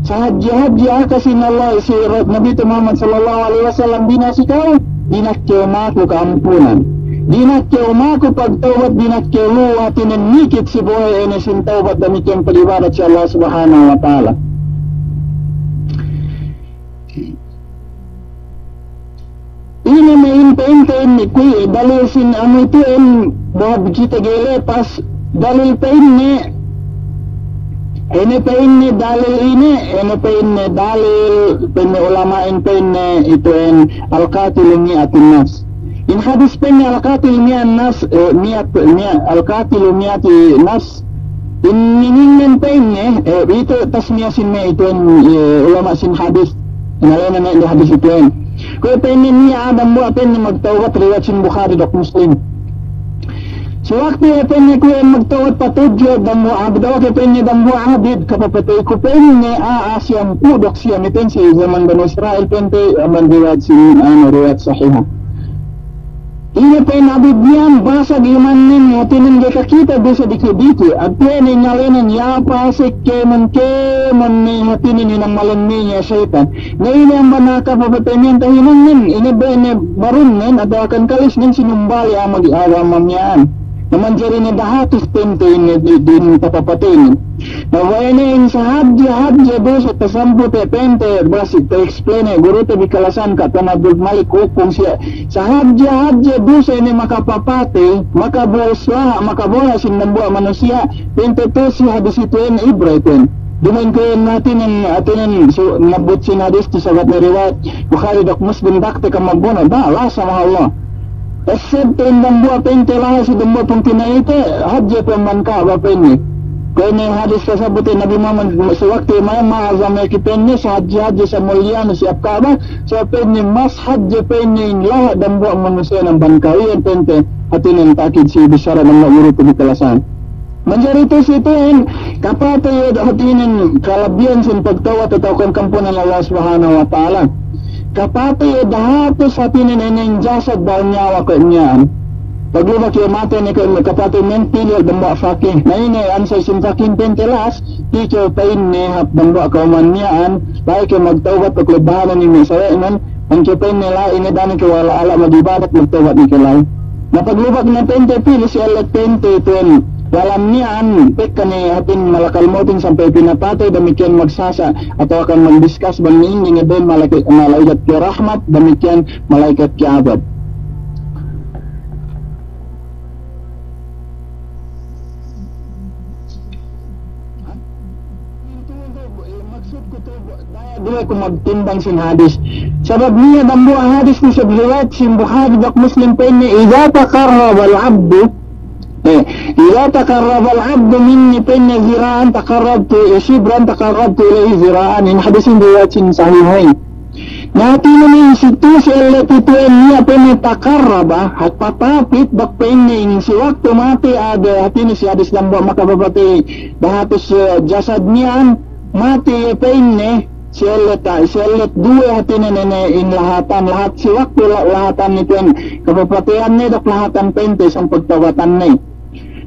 Sahadje-hadje aka sin Allah, si Nabi Muhammad sallallahu alaihi wasallam bina si ka'u, dina'ak kew maku ka'ampunan. Dina'ak kew maku pagtawbat, dina'ak kew lu'u hātinen nikit si bohe' ine sin tawbat damikkiyan pag'ibadat si Allah Subhanahu wa Ta'ala. Ine me' inte-inte inin kuwe' dalil sin anu itu'en, bahwa kite ga'i lepas, dalil pa'inne, Ine pa'inne dalil ine, ine pa'inne dalil, pa'inne ulama'in pa'inne itu'en al-qatilu mi'atin nafs. In hadis pa'inne al-qatilu mi'atin nafs, eh, mi'at, mi'at, al-qatilu mi'ati nafs. In meaning-nen pa'inne, eh, itu tasmiya sin me' itu'en, eh, ulama' sin hadis. Inalena me' di hadis itu'en. Kuwe' pa'inne niya' dambuwa' pa'inne magtawbat, riwayat sin Bukhari duk Muslim. Si waktu iye pa'inne kuwe' magtawbat patudju dambuwa' abid, oke pa'inne dambuwa' abid, kapapateyku pa'inne a'a siyampū' duk siyam, iten si jaman Banu Isra'il pa'inte, amban riwayat sin, anu, riwayat sahiha. Ine pa'in abid miya'an basag imannen, hatinen ga'i kakite duse diki'-diki', hatinen inalenen ya pasik kēmon-kēmon ne hatinen inamalen ne ya seyitan. Na ine amban a'a kapapatey miya'an tahinangnen, ine be' ne barunnen atawa kan kalisnen sinumbali a'a magi agama miya'an. Na manjari ne dahatus pa'inte ine di, di kapapateynen. Na baya' ne in sahadje-hadje duse tasampute pa'inte basi ta-explain gurute bi kalasahan ka' Tan Abdul Malik Ukung siye. Sahadje-hadje duse ne makapapatey, makabuwes laha', makabola' sin dambuwa' manusiya', pa'inte tu'u si hadis itu'en ibra itu'en. Duma'in kuwe' hatinen, hatinen su-, nabbut sin hadis tu sabat ne riwayat Bukhari duk Muslim dakte kam magbono, da, lasa mahallah. Esseb te in dambuwa' pa'inte laha' si dambuwa' pungtina'ite, hadje pe amban Ka'ba pa'inne. Kuwe' ne hadis tasabbut Nabi Muhammad, si waktu ma'azam ne ki pa'inne, sahadje-hadje samuliyan si hap Ka'ba, sa pa'inne mas hadje pa'inne in laha' dambuwa' manusiya' amban kawiyan pa'inte, hatinen ta'kid si bissara dambuwa' gurute bi kalasahan. Manjari tu'u si itu'en, kapatey iye hatinen kalabihan sin pagtawbat atawa kan ka'ampunan Allah Subhanahu wa Ta'ala. Kapatey iye dahatus hatinen inin jasad bang niyawa kuwe' miya'an. Paglubak iye matey ne kuwe' miya'an kapatey miya'an pī iye dambuwa' fake. Na ine answer sin fakehin pa'inte las, pī kew pa'inne hap dambuwa' ka'uman miya'an, la'i kew magtawbat duk lebbahanan ine sawe'nen, Bang kew pa'inne la'i ne, da'a ne kew ala-ala magibadat, magtawbat ne kew la'i. Na paglubak ne pa'inte pī si ellet pa'inte itu'en, walam miya'an, pekka ne hātin malakal mautin sampay pinapatey, damikkiyan magsasa', atawa kan magdiskas bang ne inin ne ben malaikat, malaikat ke rahmat, damikkiyan malaikat ke adab. Maksudku tu, duwe ku magtimbang sin hadis. Sabab niya' dambuwa' hadis isab riwayat sin Bukhari duk Muslim pa'inne, "Idza taqarrabal abdu, eh, idza taqarrabal abdu minni," pa'inne, "zira'an taqarrabtu, eh, shibran taqarrabtu ilaihi zira'an." In hadis in riwayat sin Sahihain. Na hātinen in si tu'u si ellet itu'en niya' pa'inne taqarraba, hāt patapit, duk pa'inne in si waktu matey a'a, hātinen si hadis dambuwa' makapapatey dahatus, eh, jasad miya'an, matey iye pa'inne si ellet, ah, si ellet duwe hātinen ine in lahatan, lahat si waktu la-, lahatan itu'en kapapateyan ne duk lahatan pa'inte isab pagtawbatan ne.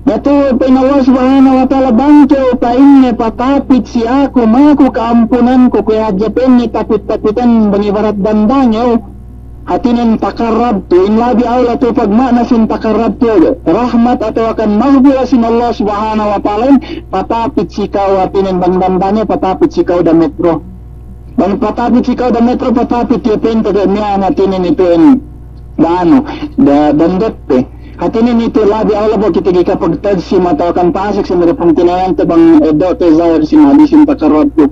Na tu'u pa'in Allah Subhanahu wa Ta'ala, bang kew pa'inne patapit si aku, maku ka'ampunanku, kuwe' hadja pa'inne tapit-tapitan bang ibarat dandangew, hātinen taqarrabtu, in labi awla tu'u pagma'na sin taqarrabtu, rahmat atawa kan maghfirah sin Allah Subhanahu wa Ta'ala, patapit si ka'u hātinen bang dandangew, patapit si ka'u da metro. Bang patapit si ka'u da metro, patapit iye pa'inte kuwe' miya'an hātinen itu'en da anu, da, dandeppe. Hātinen itu labi awla bu kite ga'i kapagtajsim atawa kan pa'asek si me' kapungtina'inte bang eddo'te zahir sin hadis in taqarrabtu.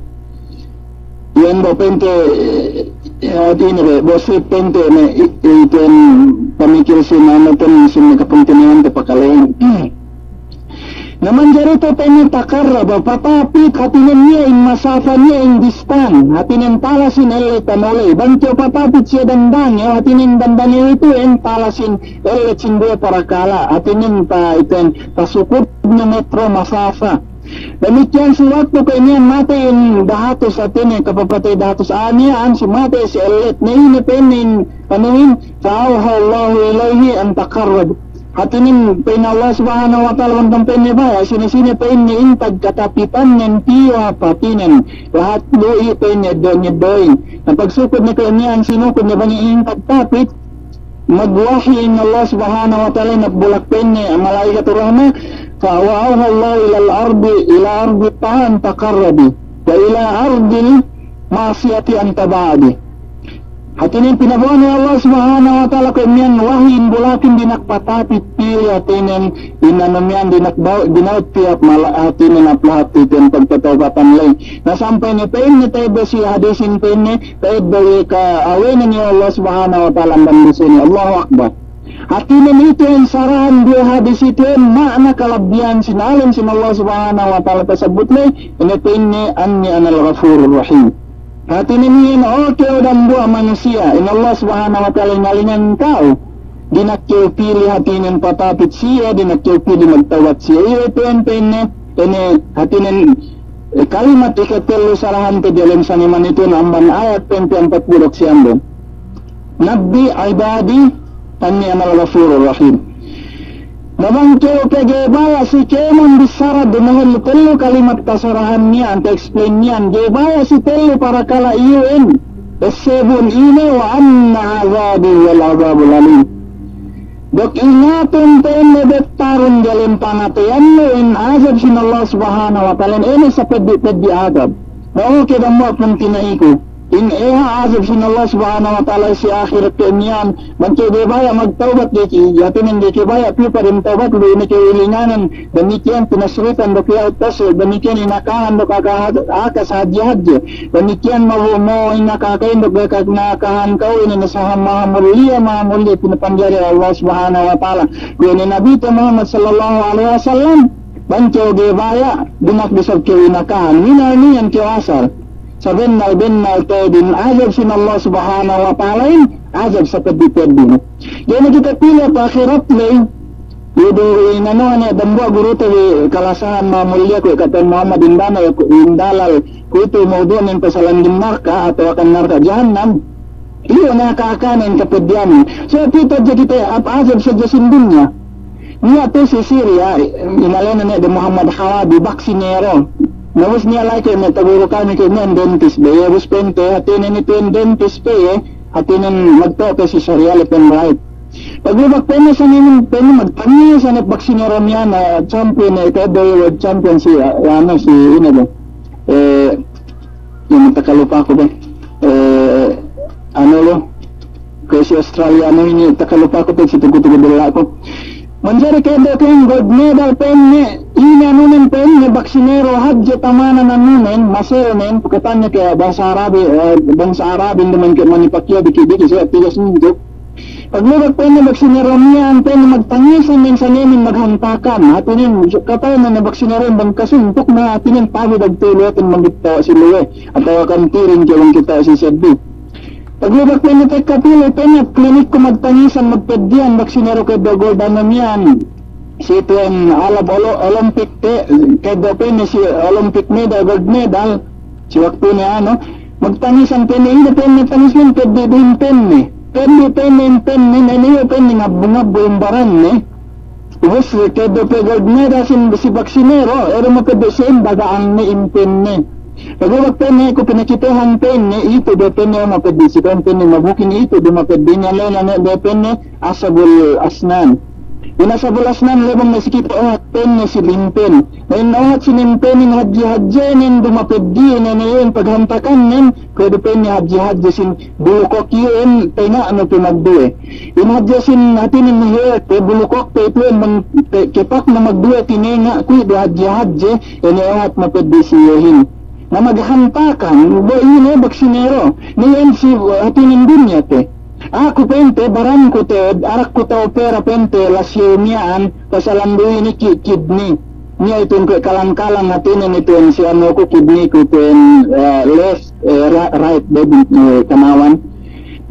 Iyan bu pa'inte, eh, hātinen bu, bu si pa'inte ne, i-, itu'en pamikil sin anu ten sin me' kapungtina'inte pakalehin. Na manjari tu'u pa'inne taqarraba, patapit, hātinen niya' in masafa, niya' in distan, hātinen talas in ellet amole. Bang kew patapit siye dandangew, hātinen dandangew itu'en talas in ellet sin duwe parakala', hātinen ta-, itu'en tasukudnu metro masafa. Damikkiyan si waktu kuwe' miya'an matey in dahatus, hātinen kapapatey dahatus a'a miya'an, si matey si ellet, na ine pa'inne in panuhin, fa awha Allahu ilaihi an taqarrab. Hātinen pa'in Allah Subhanahu wa Ta'ala bang pa'inne baya', sine-sine pa'inne in tagkatapitannen tiyu' hātinen lahat lu'i pa'inne eddo'-eddo'in. Na pagsukud ne kuwe' miya'an sinukud ne bang in tagtapit, magwahi in Allah Subhanahu wa Ta'ala, na bulak pa'inne malaikat rahma, fa wa awha Allahu ilal ardi, ila ardi ta'a an taqarrabi, wa ila ardil ma'siyati an taba'adi. Hātinen pinabo'o ne Allah Subhanahu wa Ta'ala kuwe' miya'an wahi in bulakin dina'ak patapit pī, hātinen in anu miya'an dina'ak bau-, dina'ak tiyap mala-, hātinen hap lahat hātinen pagpatawbatan ley. Na sampay ne pa'inne ta'eddo' si hadisin pa'inne, ta'eddo' iye ka'awenen iye Allah Subhanahu wa Ta'ala amban dusene. Allahu Akbar. Hātinen itu in sarahan duwe hadis itu in ma'ana kalabbihan sin alim sin Allah Subhanahu wa Ta'ala tasabbut ley, ine pa'inne anni anal ghafurur rahim. Hātinen iyan, o kew dambuwa' manusiya', in Allah Subhanahu wa Ta'ala inalingan ka'u. Dina'ak kew pili hātinen patapit siye, dina'ak kew pili magtawbat siye. Iye itu in pa'inne, ine hātinen, eh, kalimat ikatellu sarahante diyalem saniman itu amban ayat pa'inte ampat pulu' duk siyam du. Nabbi' ibadi anni anal ghafurur rahim. Na bang kew pe ga'i baya' si kēmon bissara dumahellu tellu kalimat tasarahan miya'an, ta-explain miya'an, ga'i baya' si tellu parakala' iyu'in, essebun ine, wa anna adhabi huwal adhabul alim. Duk ingatun pa'inne bettarun diyalem pangateyannu in ajab sin Allah Subhanahu wa Ta'ala, ine sapeddi'-peddi' ajab. Na, o kew dambuwa' pungtina'iku, in eha' ajab sin Allah Subhanahu wa Ta'ala si ahirat ke miya'an, bang kew ga'i baya' magtawbat, ga'i ke, hātinen ga'i kew baya' piyu pa dem tawbat lu, ine kew ilinganan, damikkiyan pinasritan duk iye utas, damikkiyan inakahan duk aka-, akas hadje-hadje, damikkiyan mabu-, mo inakakahin duk inakahan ka'u, ine ne saham mahamulliya, mahamulliya pinapanjari Allah Subhanahu wa Ta'ala. Kuwe' ine Nabite Muhammad sallallahu alaihi wasallam, bang kew ga'i baya', dina'ak du isab kew inakahan, minal niyan kew asal. Sabennal-bennal te'ed in ajab sin Allah Subhanahu wa Ta'ala in, ajab sapeddi'-peddi'. Ga'i ne kite pili' pa ahirat ley, iye du inanu ne dambuwa' gurute bi kalasahan mamulliya kuwe' katan Muhammad Indana, iye ku-, Indalal, kuwe'itu mawdu'nen pasalan din narka' atawa kan narka' jahannam. Iye ne aka-akanen kapeddi'anen. So, pitu hadja kite, ap-, ajab sadja sin dunya. Niya' tu si Syria, inalena ne de Muhammad Hawadi, baksinero. Na ubus niya' la'i ke me' taguru kami ke me' dentist be, iye ubus pa'inte, hātinen itu in dentist pe iye, hātinen magto'o pe si Syria le pen right. Paglubak pa'inne sangem pa'inne magtangis ane baksinero miya'an, ah, champion, eh, ka'eddo' world champion si, ah, anu si ine be. Eh, ine, takalupaku be. Eh, anu lu, kuwe' si Australia anu ine, takalupaku pe si tugu-tugu della'ku. Manjari ka'eddo' kew gold medal pa'inne, ine anunen pa'inne baksinero hadje tamanan anunen, muscle-nen, pakatanne ke bahasa Arabi, eh, bangsa Arabin duma'in ke Manny Pacquiao diki'-diki' sa tiga senjuk. Paglubak pa'inne baksinero miya'an pa'inne magtangisan ne sangemin maghantakan. Hātinen, kata'uhan ne baksinerohin bang kasuntuk na hātinen pagi dagtulu hātin bang kite si luwe. Atawa kan tiring ke bang kite si seddi. Paglubak pa'inne tekka pili' pa'inne klinikku magtangisan magpeddi'an baksinero ka'eddo' gold anu miya'an. Si tu'en alab olo-, Olympic te, ka'eddo' pa'inne si Olympic medal, gold medal. Si waktune anu, magtangisan pa'inne, ine pa'inne tangisnen, peddi' du impenne. Peddi' pa'inne impenne, na ine iye pa'inne ngabbu-ngabbu imbaranne. Ubus ka'eddo' pe gold medal sin si baksinero, eru mapeddi' si imbaga'anne impenne. Paglubak pa'inne, ku pinakitehan pa'inne, itu du pa'inne mapeddi' si ka'am pa'inne mabukin itu du mapeddi' niya' lena ne du pa'inne, asabul asnan. In asabul asnan lebang ne si kite ohat pa'inne si limpen. Na in ohat si limpen in hadje-hadjenen du mapeddi' ne ne in paghantakannen, kuwe' du pa'inne hadje-hadje sin bulu kok iyan tenga' nu pe magduwe. In hadje sin hātinen hep, bulu kok pe itu in bang pe-, kepak nu magduwe tinenga' kuwe' du hadje-hadje, ine ohat mapeddi' si iyehin. Na maghantakan, bo ine baksinero, ne in si hātinen dunya te. Aku pa'inte, baranku te, arakku ta'opera pa'inte, lasiu miya'an, pasalan du ine ki-, kidney. Niya' itun kuwe' kalang-kalang hātinen itun si anuku kidneyku itun, eh, left, eh, ra-, right, baby, eh, kanawan.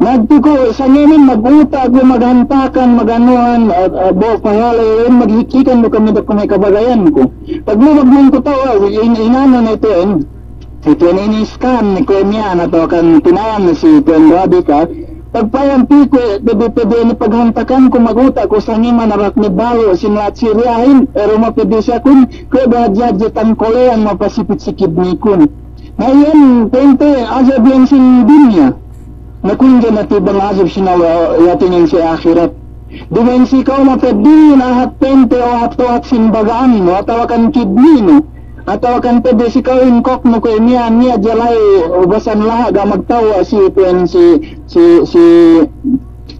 Magtuku, sangemin maguta' ku maghantakan, maganuhan, eh, eh, bo pahale, eh, maghikikan du kami duk me' kabagayanku. Paglubak man ku ta'u, eh, in-, inanu ne itun. Itu in ini scan kuwe' miya'an atawa kan pinayam ne si Tuwan Rabi ka. Pagpayam pī kuwe' peddi'-peddi' ini paghantakanku maguta' ku sangemin arak ne balu' sin lahat si riyahin, eru mapeddi' si akun, kuwe' du hadje-hadje tangkoleyan mapasipit si kidneykun. Na iyan pa'inte ajab iyan sin dunya. Na kuwe' ingge na ti bang ajab sin Allah hātinen si ahirat. Duma'in si ka'u mapeddi'in ahat pa'inte ohat-ohat sin baga'annu, atawa kan kidneynu. Atawakan peddi' si ka'uhin kōknu kuwe' miya'an, niya' hadja la'i ubasan laha' ga' magtawwa' si itu'en si, si, si,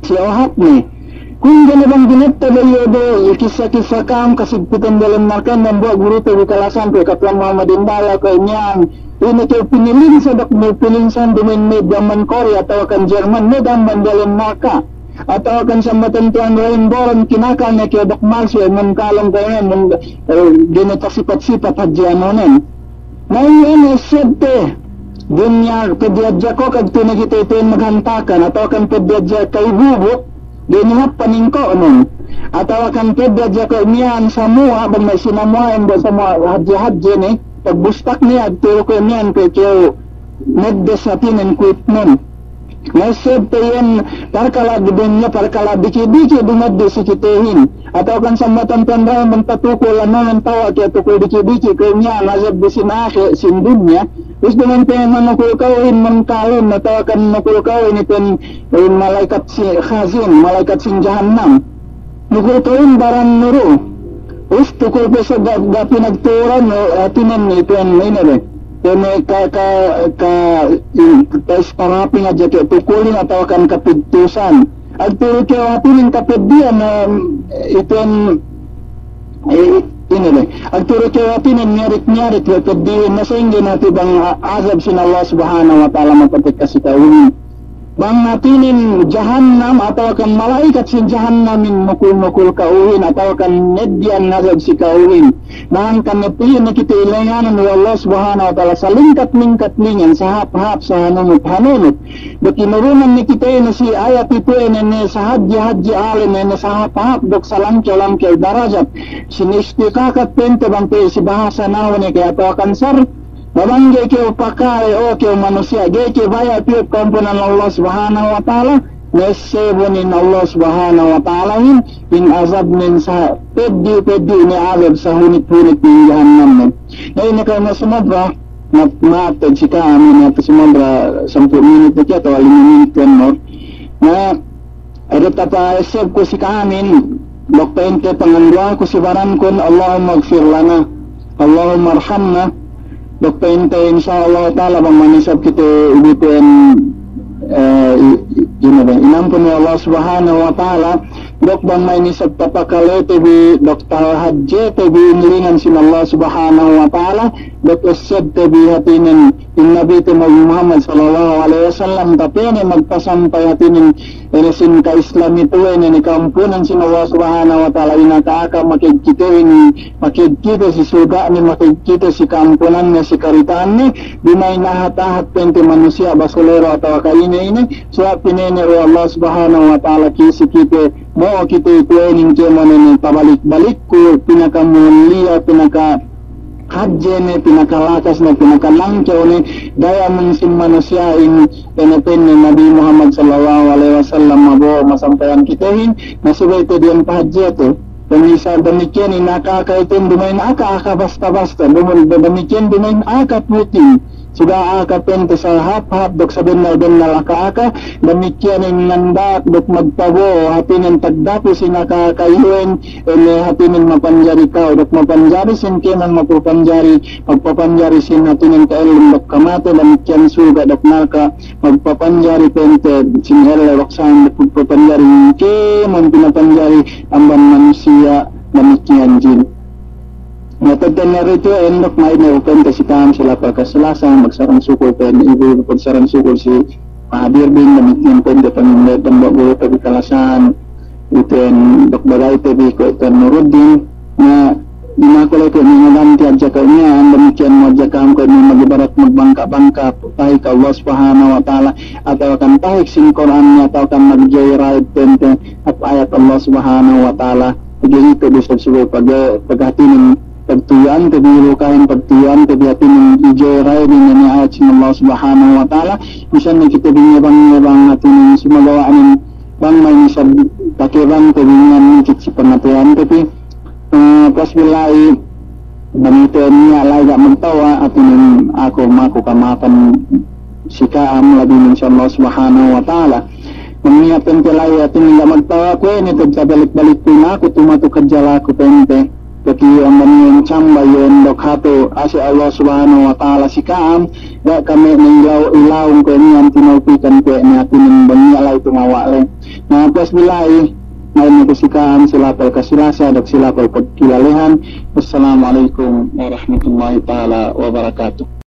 si ohatne. Kuwe' ingge ne bang binetta be iye du kissa-kissa ka'am kasigpitan diyalem narka'in, dambuwa' gurute bi kalasan kuwe' Kaplan Muhammad Imbala kuwe' miya'an. Ine kew pinilinsa duk me' pilinsan duma'in me' damban Korea atawakan Jerman me' damban diyalem narka'. Atawakan sambatan Tuwan Rahim Boron kinakal ne kew duk malsu, e, mun kalong kuwe' miya'an, mun, e, dine tasipat-sipat hadja anunen. Na iyan essebte, dunya peddi' hadja kōk, agtū ne kite itu'en maghantakan, atawakan peddi' hadja ka'ibubut, ga'i ne hāp paningko'nun. Atawakan peddi' hadja kuwe' miya'an samuwa', bang me' sinamuwa'in bu samuwa' hadje-hadje ne, pagbustak ne, agturu kuwe' miya'an kuwe' kew meddes hātinen kuwitnun. Na essebte iyan parkala' dunya, parkala' diki'-diki' dumedde' si kitehin. Atawakan sambatan Tuwan Rahim bang tatukul anunen, tawa' kew tukul diki'-diki' kuwe' miya'an azab bi sin ahe-, sin dunya. Ubus duma'in pe manukul ka'uhin Munkarun, atawakan nukul ka'uhin itu'en, e, malaikat si khazin, malaikat sin jahannam. Nukul ka'uhin baran nuru. Ubus tukul pe sa ga', ga' pinagturan, e, hātinen itu'en ine be. Ine ka, ka, ka, in, ka isparaping hadja kew tukulin atawakan kapigtusan. Agturu kew hātinen kapeddi'an, e, itu'en, e, ine be. Agturu kew hātinen miyarik-miyarik we' peddi'in, na sa'ingge ne hāti bang a-, azab sin Allah Subhanahu wa Ta'ala mapatekka si ka'uhin. Bang hātinen jahannam atawakan malaikat sin jahannamin nukul-nukul ka'uhin atawakan neddi'an ngazab si ka'uhin. Na hangkan ne piyu ne kite ilenganan we' Allah Subhanahu wa Ta'ala salingkat-lingkat lingan, sahāp-hāp, sahanunut-hanunut. Duk inurungan ne kite ine si ayat itu'en ine sahadje-hadje alem ine sahāp-hāp duk salangkew-langkew darajat. Sin istiqaqat pa'inte bang pe si bahasa nahu ne ke atawakan sar. Bang ga'i kew pakale, o kew manusiya', ga'i kew baya' pī ka'ampunan Allah Subhanahu wa Ta'ala, na essebun in Allah Subhanahu wa Ta'alahin, in azabnen sa peddi'-peddi' ne azab sahunit-hunit in jahannamnen. Na ine ka'u me' sumobra, na, ma'ap te si ka'am, na, te sumobra sampū' minit ne ke atawa lime minit ne, no? Na, Ede tapa essebku si ka'amin, duk pa'inte panganduwa'ku si barankun, Allahumma ighfir lana, Allahumma arhamna, duk pa'inte insya Allah ta'ala bang manisab kite ibitu'en, e, i-, i-, ine be, inampun we' Allah Subhanahu wa Ta'ala, duk bang manisab tapakalete bi, duk tahadjete bi in lingan sin Allah Subhanahu wa Ta'ala, duk essebte bi hātinen in Nabite Muhammad sallallahu alaihi wasallam, tapene magpasampay hātinen ine sin ka-Islam itu'en, ine ka'ampunan sin Allah Subhanahu wa Ta'ala, in aka-aka makagkite in, makagkite si surga'ne, makagkite si ka'ampunanne, si karita'anne, duma'in ahat-ahat pa'inte manusiya' basulero atawa ka'ine-ine, suwa' pinene we' Allah Subhanahu wa Ta'ala kisi kite, mo'o kite itu'en in kēmon ine pabalik-balikku, pinakamuliya, pinaka hadje ne, pinakalakas ne, pinakalangkew ne, daya mangsin manusiya'in, ine pa'inne Nabi Muhammad sallallahu alaihi wasallam, mabo'o masampayan kitehin, na subey te diyan pahadjete. Damikkiyan, damikkiyan in aka-aka itu'en duma'in aka-aka basta-basta, duma'in, damikkiyan duma'in aka puting. Suga' aka pa'inte sahāp-hāp duk sabennal-bennal aka-aka, damikkiyan in ngandak duk magpabo'o, hātinen tagdapu sin aka-aka iyu'en, ine hātinen mapanjari ka'u duk mapanjari sin kēmon, mapapanjari, magpapanjari sin hātinen ka'ellum duk kamate, damikkiyan surga' duk narka', magpapanjari pa'inte sin ellew duk sa'an duk magpapanjari kēmon pinapanjari amban manusiya', damikkiyan jin. Na, tedden ne ritu, endok ma'id ne ku pa'inte si ka'am si lapal Kasilasa, magsarang sukul pa'in ibu-ibu, magsarang sukul si Mahabirbin, damikkiyan pa'inte pangindatan duk guru te bi Kalasan, iten duk bagay te bi kuwe' iten Nuruddin. Na, di maku ley kuwe' me' ngaganti hadja kuwe' miya'an, damikkiyan mo hadja ka'am kuwe' me' magibarat magbangka'-bangka' tahik Allah Subhanahu wa Ta'ala, atawakan tahik sin Kur'an, atawakan magjoyride pa'inte hap ayat Allah Subhanahu wa Ta'ala. Pegge' itu bisa subey pegge', pegge' hātinen pagtuyu'ante bi lukahin, pagtuyu'ante bi hātinen ijoyride ne me' ayat sin Allah Subhanahu wa Ta'ala. Misan ne kite bi ngabang-ngabang hātinen sumagawa'nen bang ma'i nisab takebangte bi niya' nikit si pangateyante bi. E, pas billahi, bang ite niya' la'i ga' magtawa', hātinen aku maku kama'apan si ka'am labi insya Allah Subhanahu wa Ta'ala. Bang niya' pa'inte la'i hātinen ga' magtawa', kuwe' ne tabalik-balik ku na aku tumatuk hadja laku pa'inte. Daki amban iyan camba iyan duk hatu, ase' Allah Subhanahu wa Ta'ala si ka'am, ga' kami ne ilaw, ilaw kuwe' niya' tinawpikan kuwe' niya' hātinen bang niya' la'i tumawa' le. Na, puwas bi la'i, ma'in ne ku si ka'am, si lapal kasilasa, duk si lapal pagkilalehan. Wassalamu alaikum warahmatullahi ta'ala wabarakatuh.